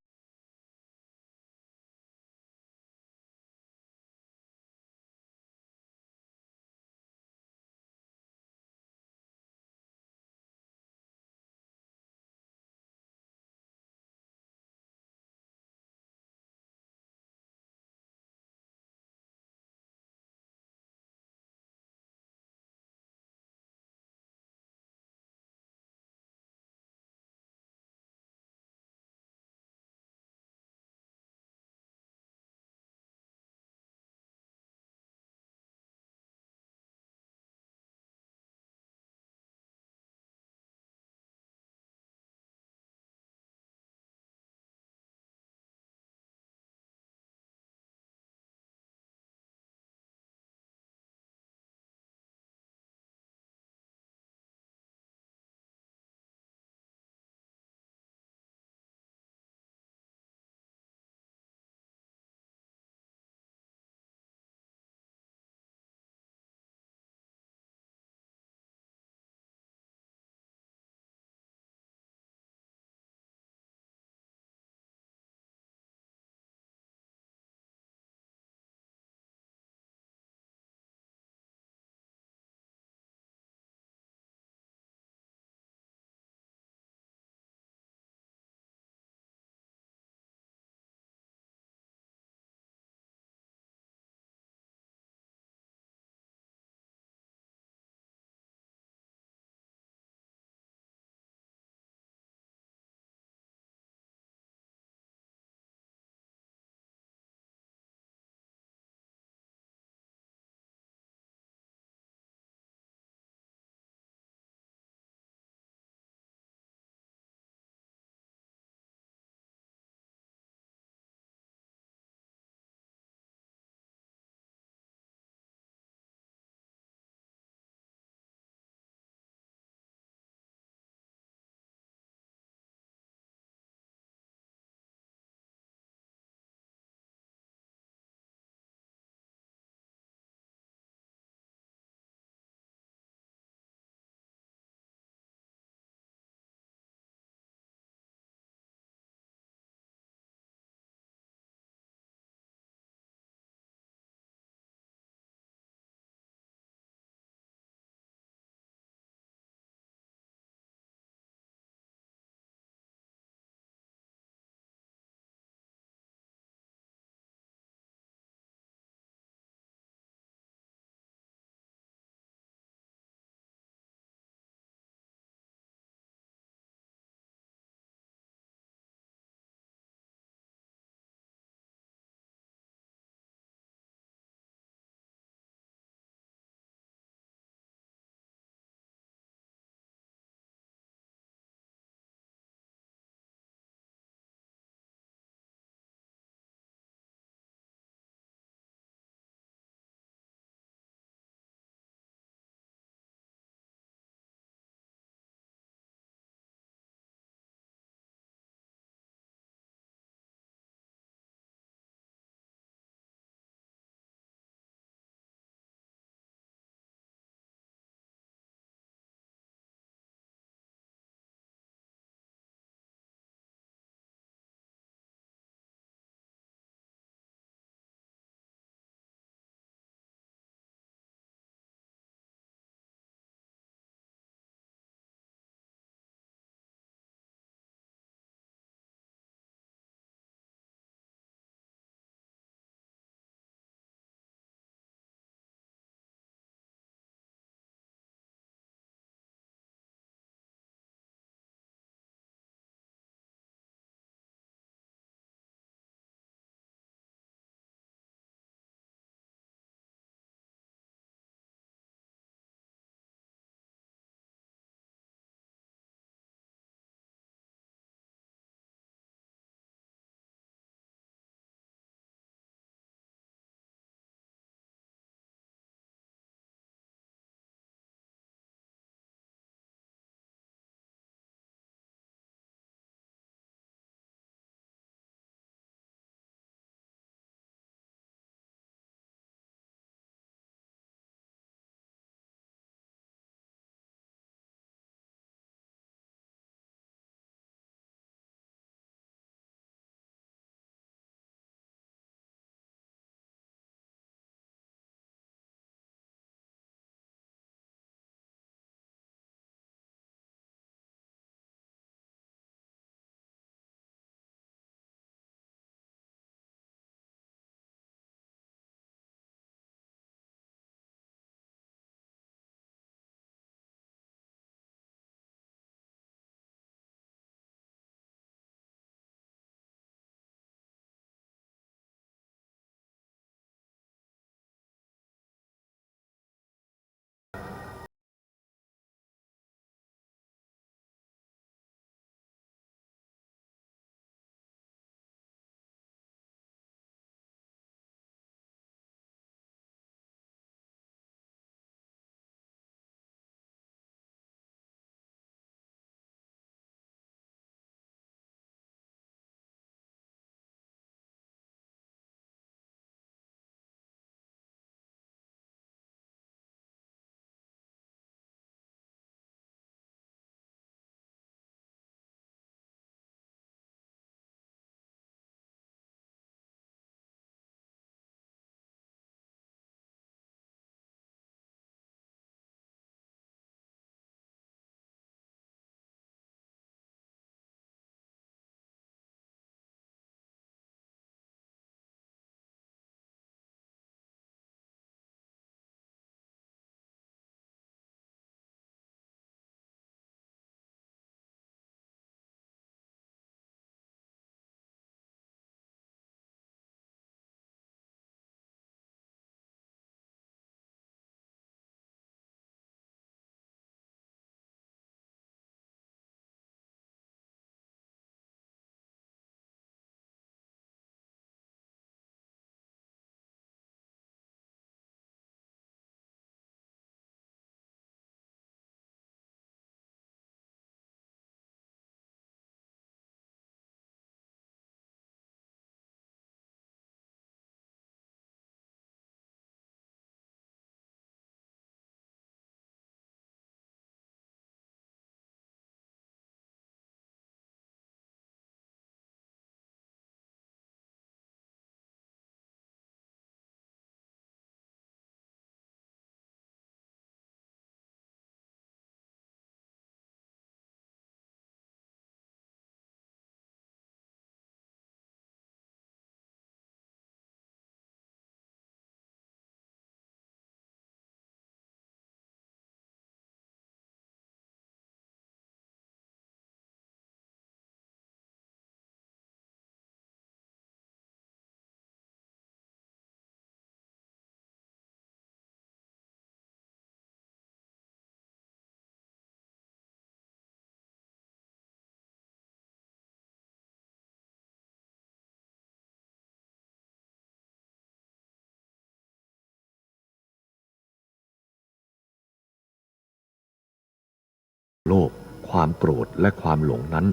โลภ ความโกรธ และความหลงนั้น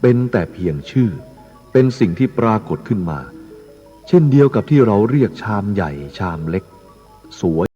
เป็นแต่เพียงชื่อ เป็นสิ่งที่ปรากฏขึ้นมา เช่นเดียวกับที่เราเรียกชามใหญ่ ชามเล็ก สวย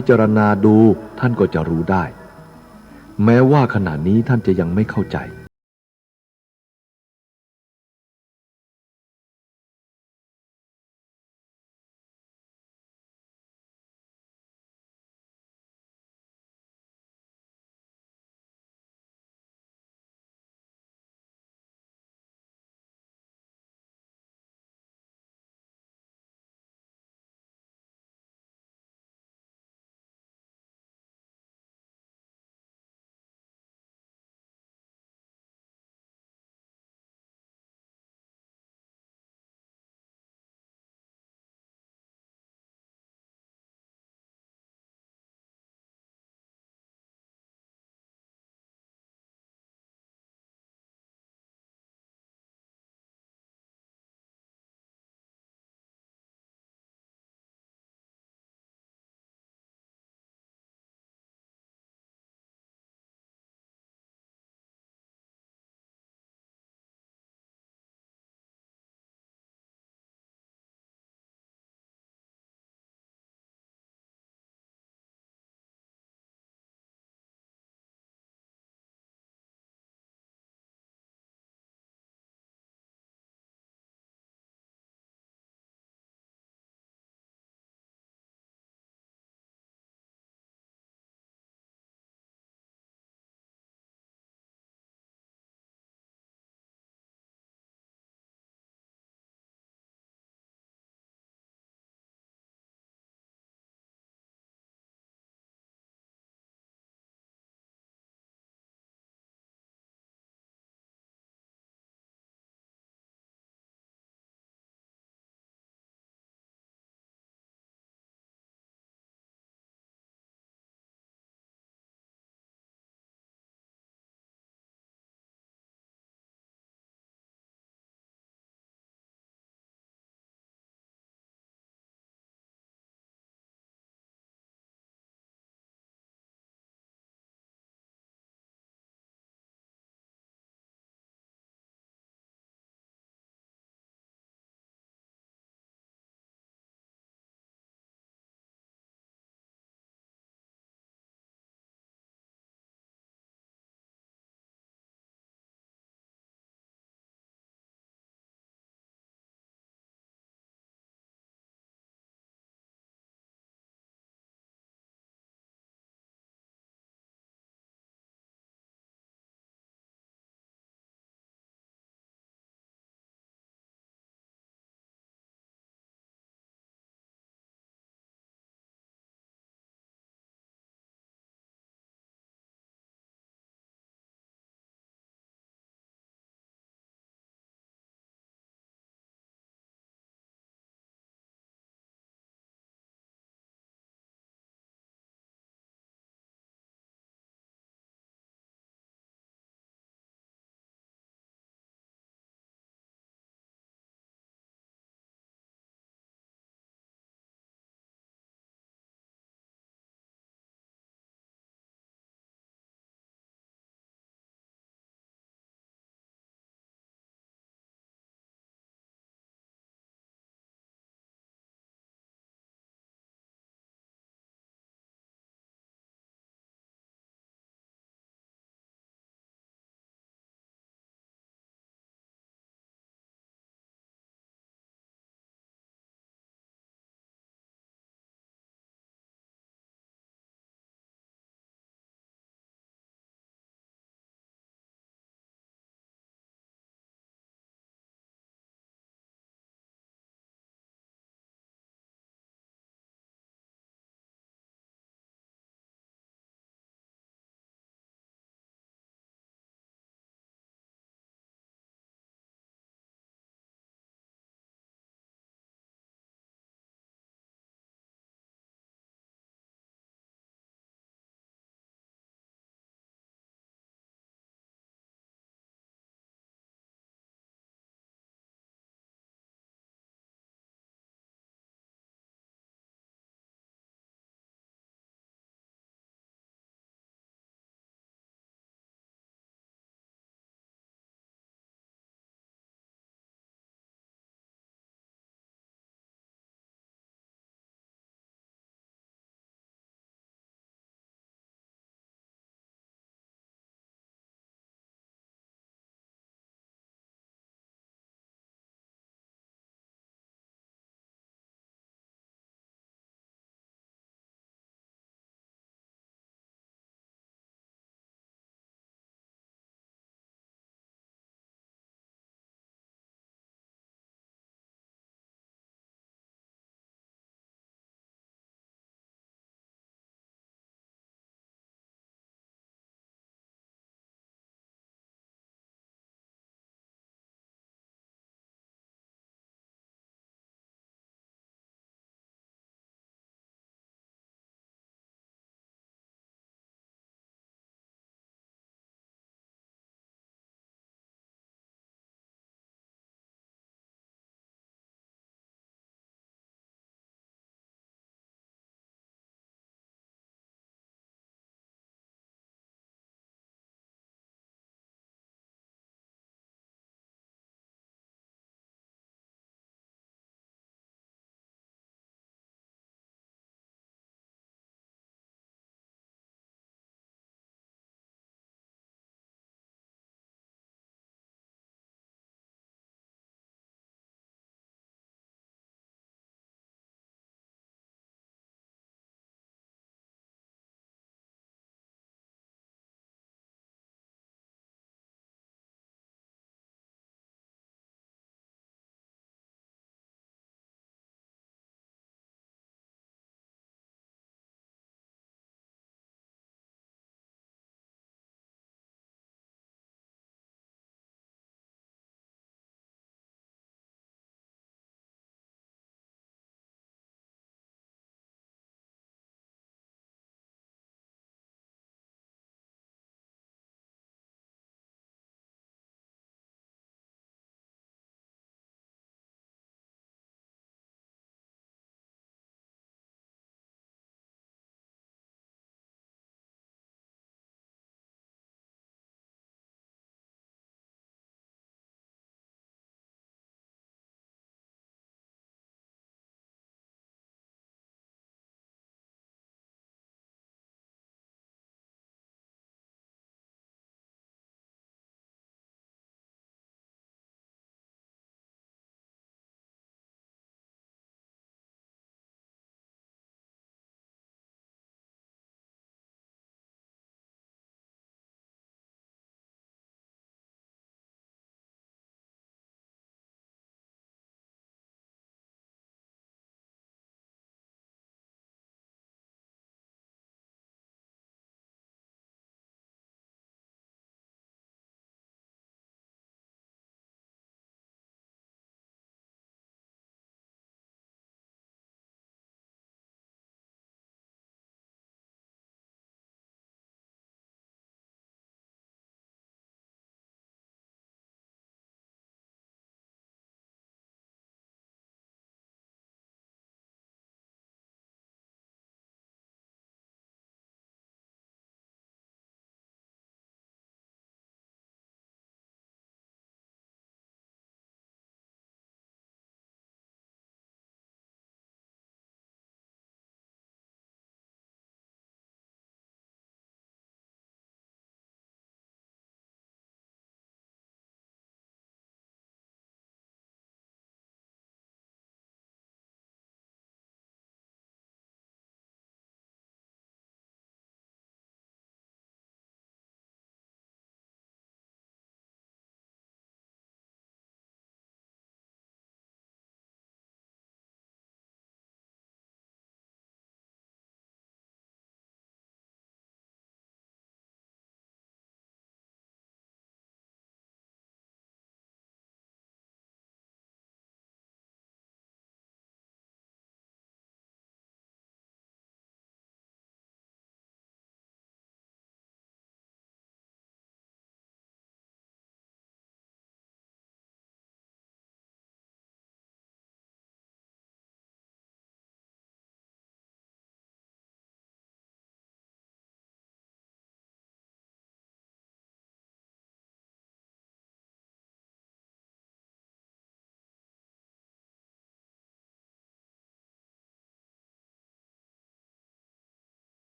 พิจารณาดู ท่านก็จะรู้ได้ แม้ว่าขณะนี้ท่านจะยังไม่เข้าใจ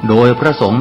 โดยพระสง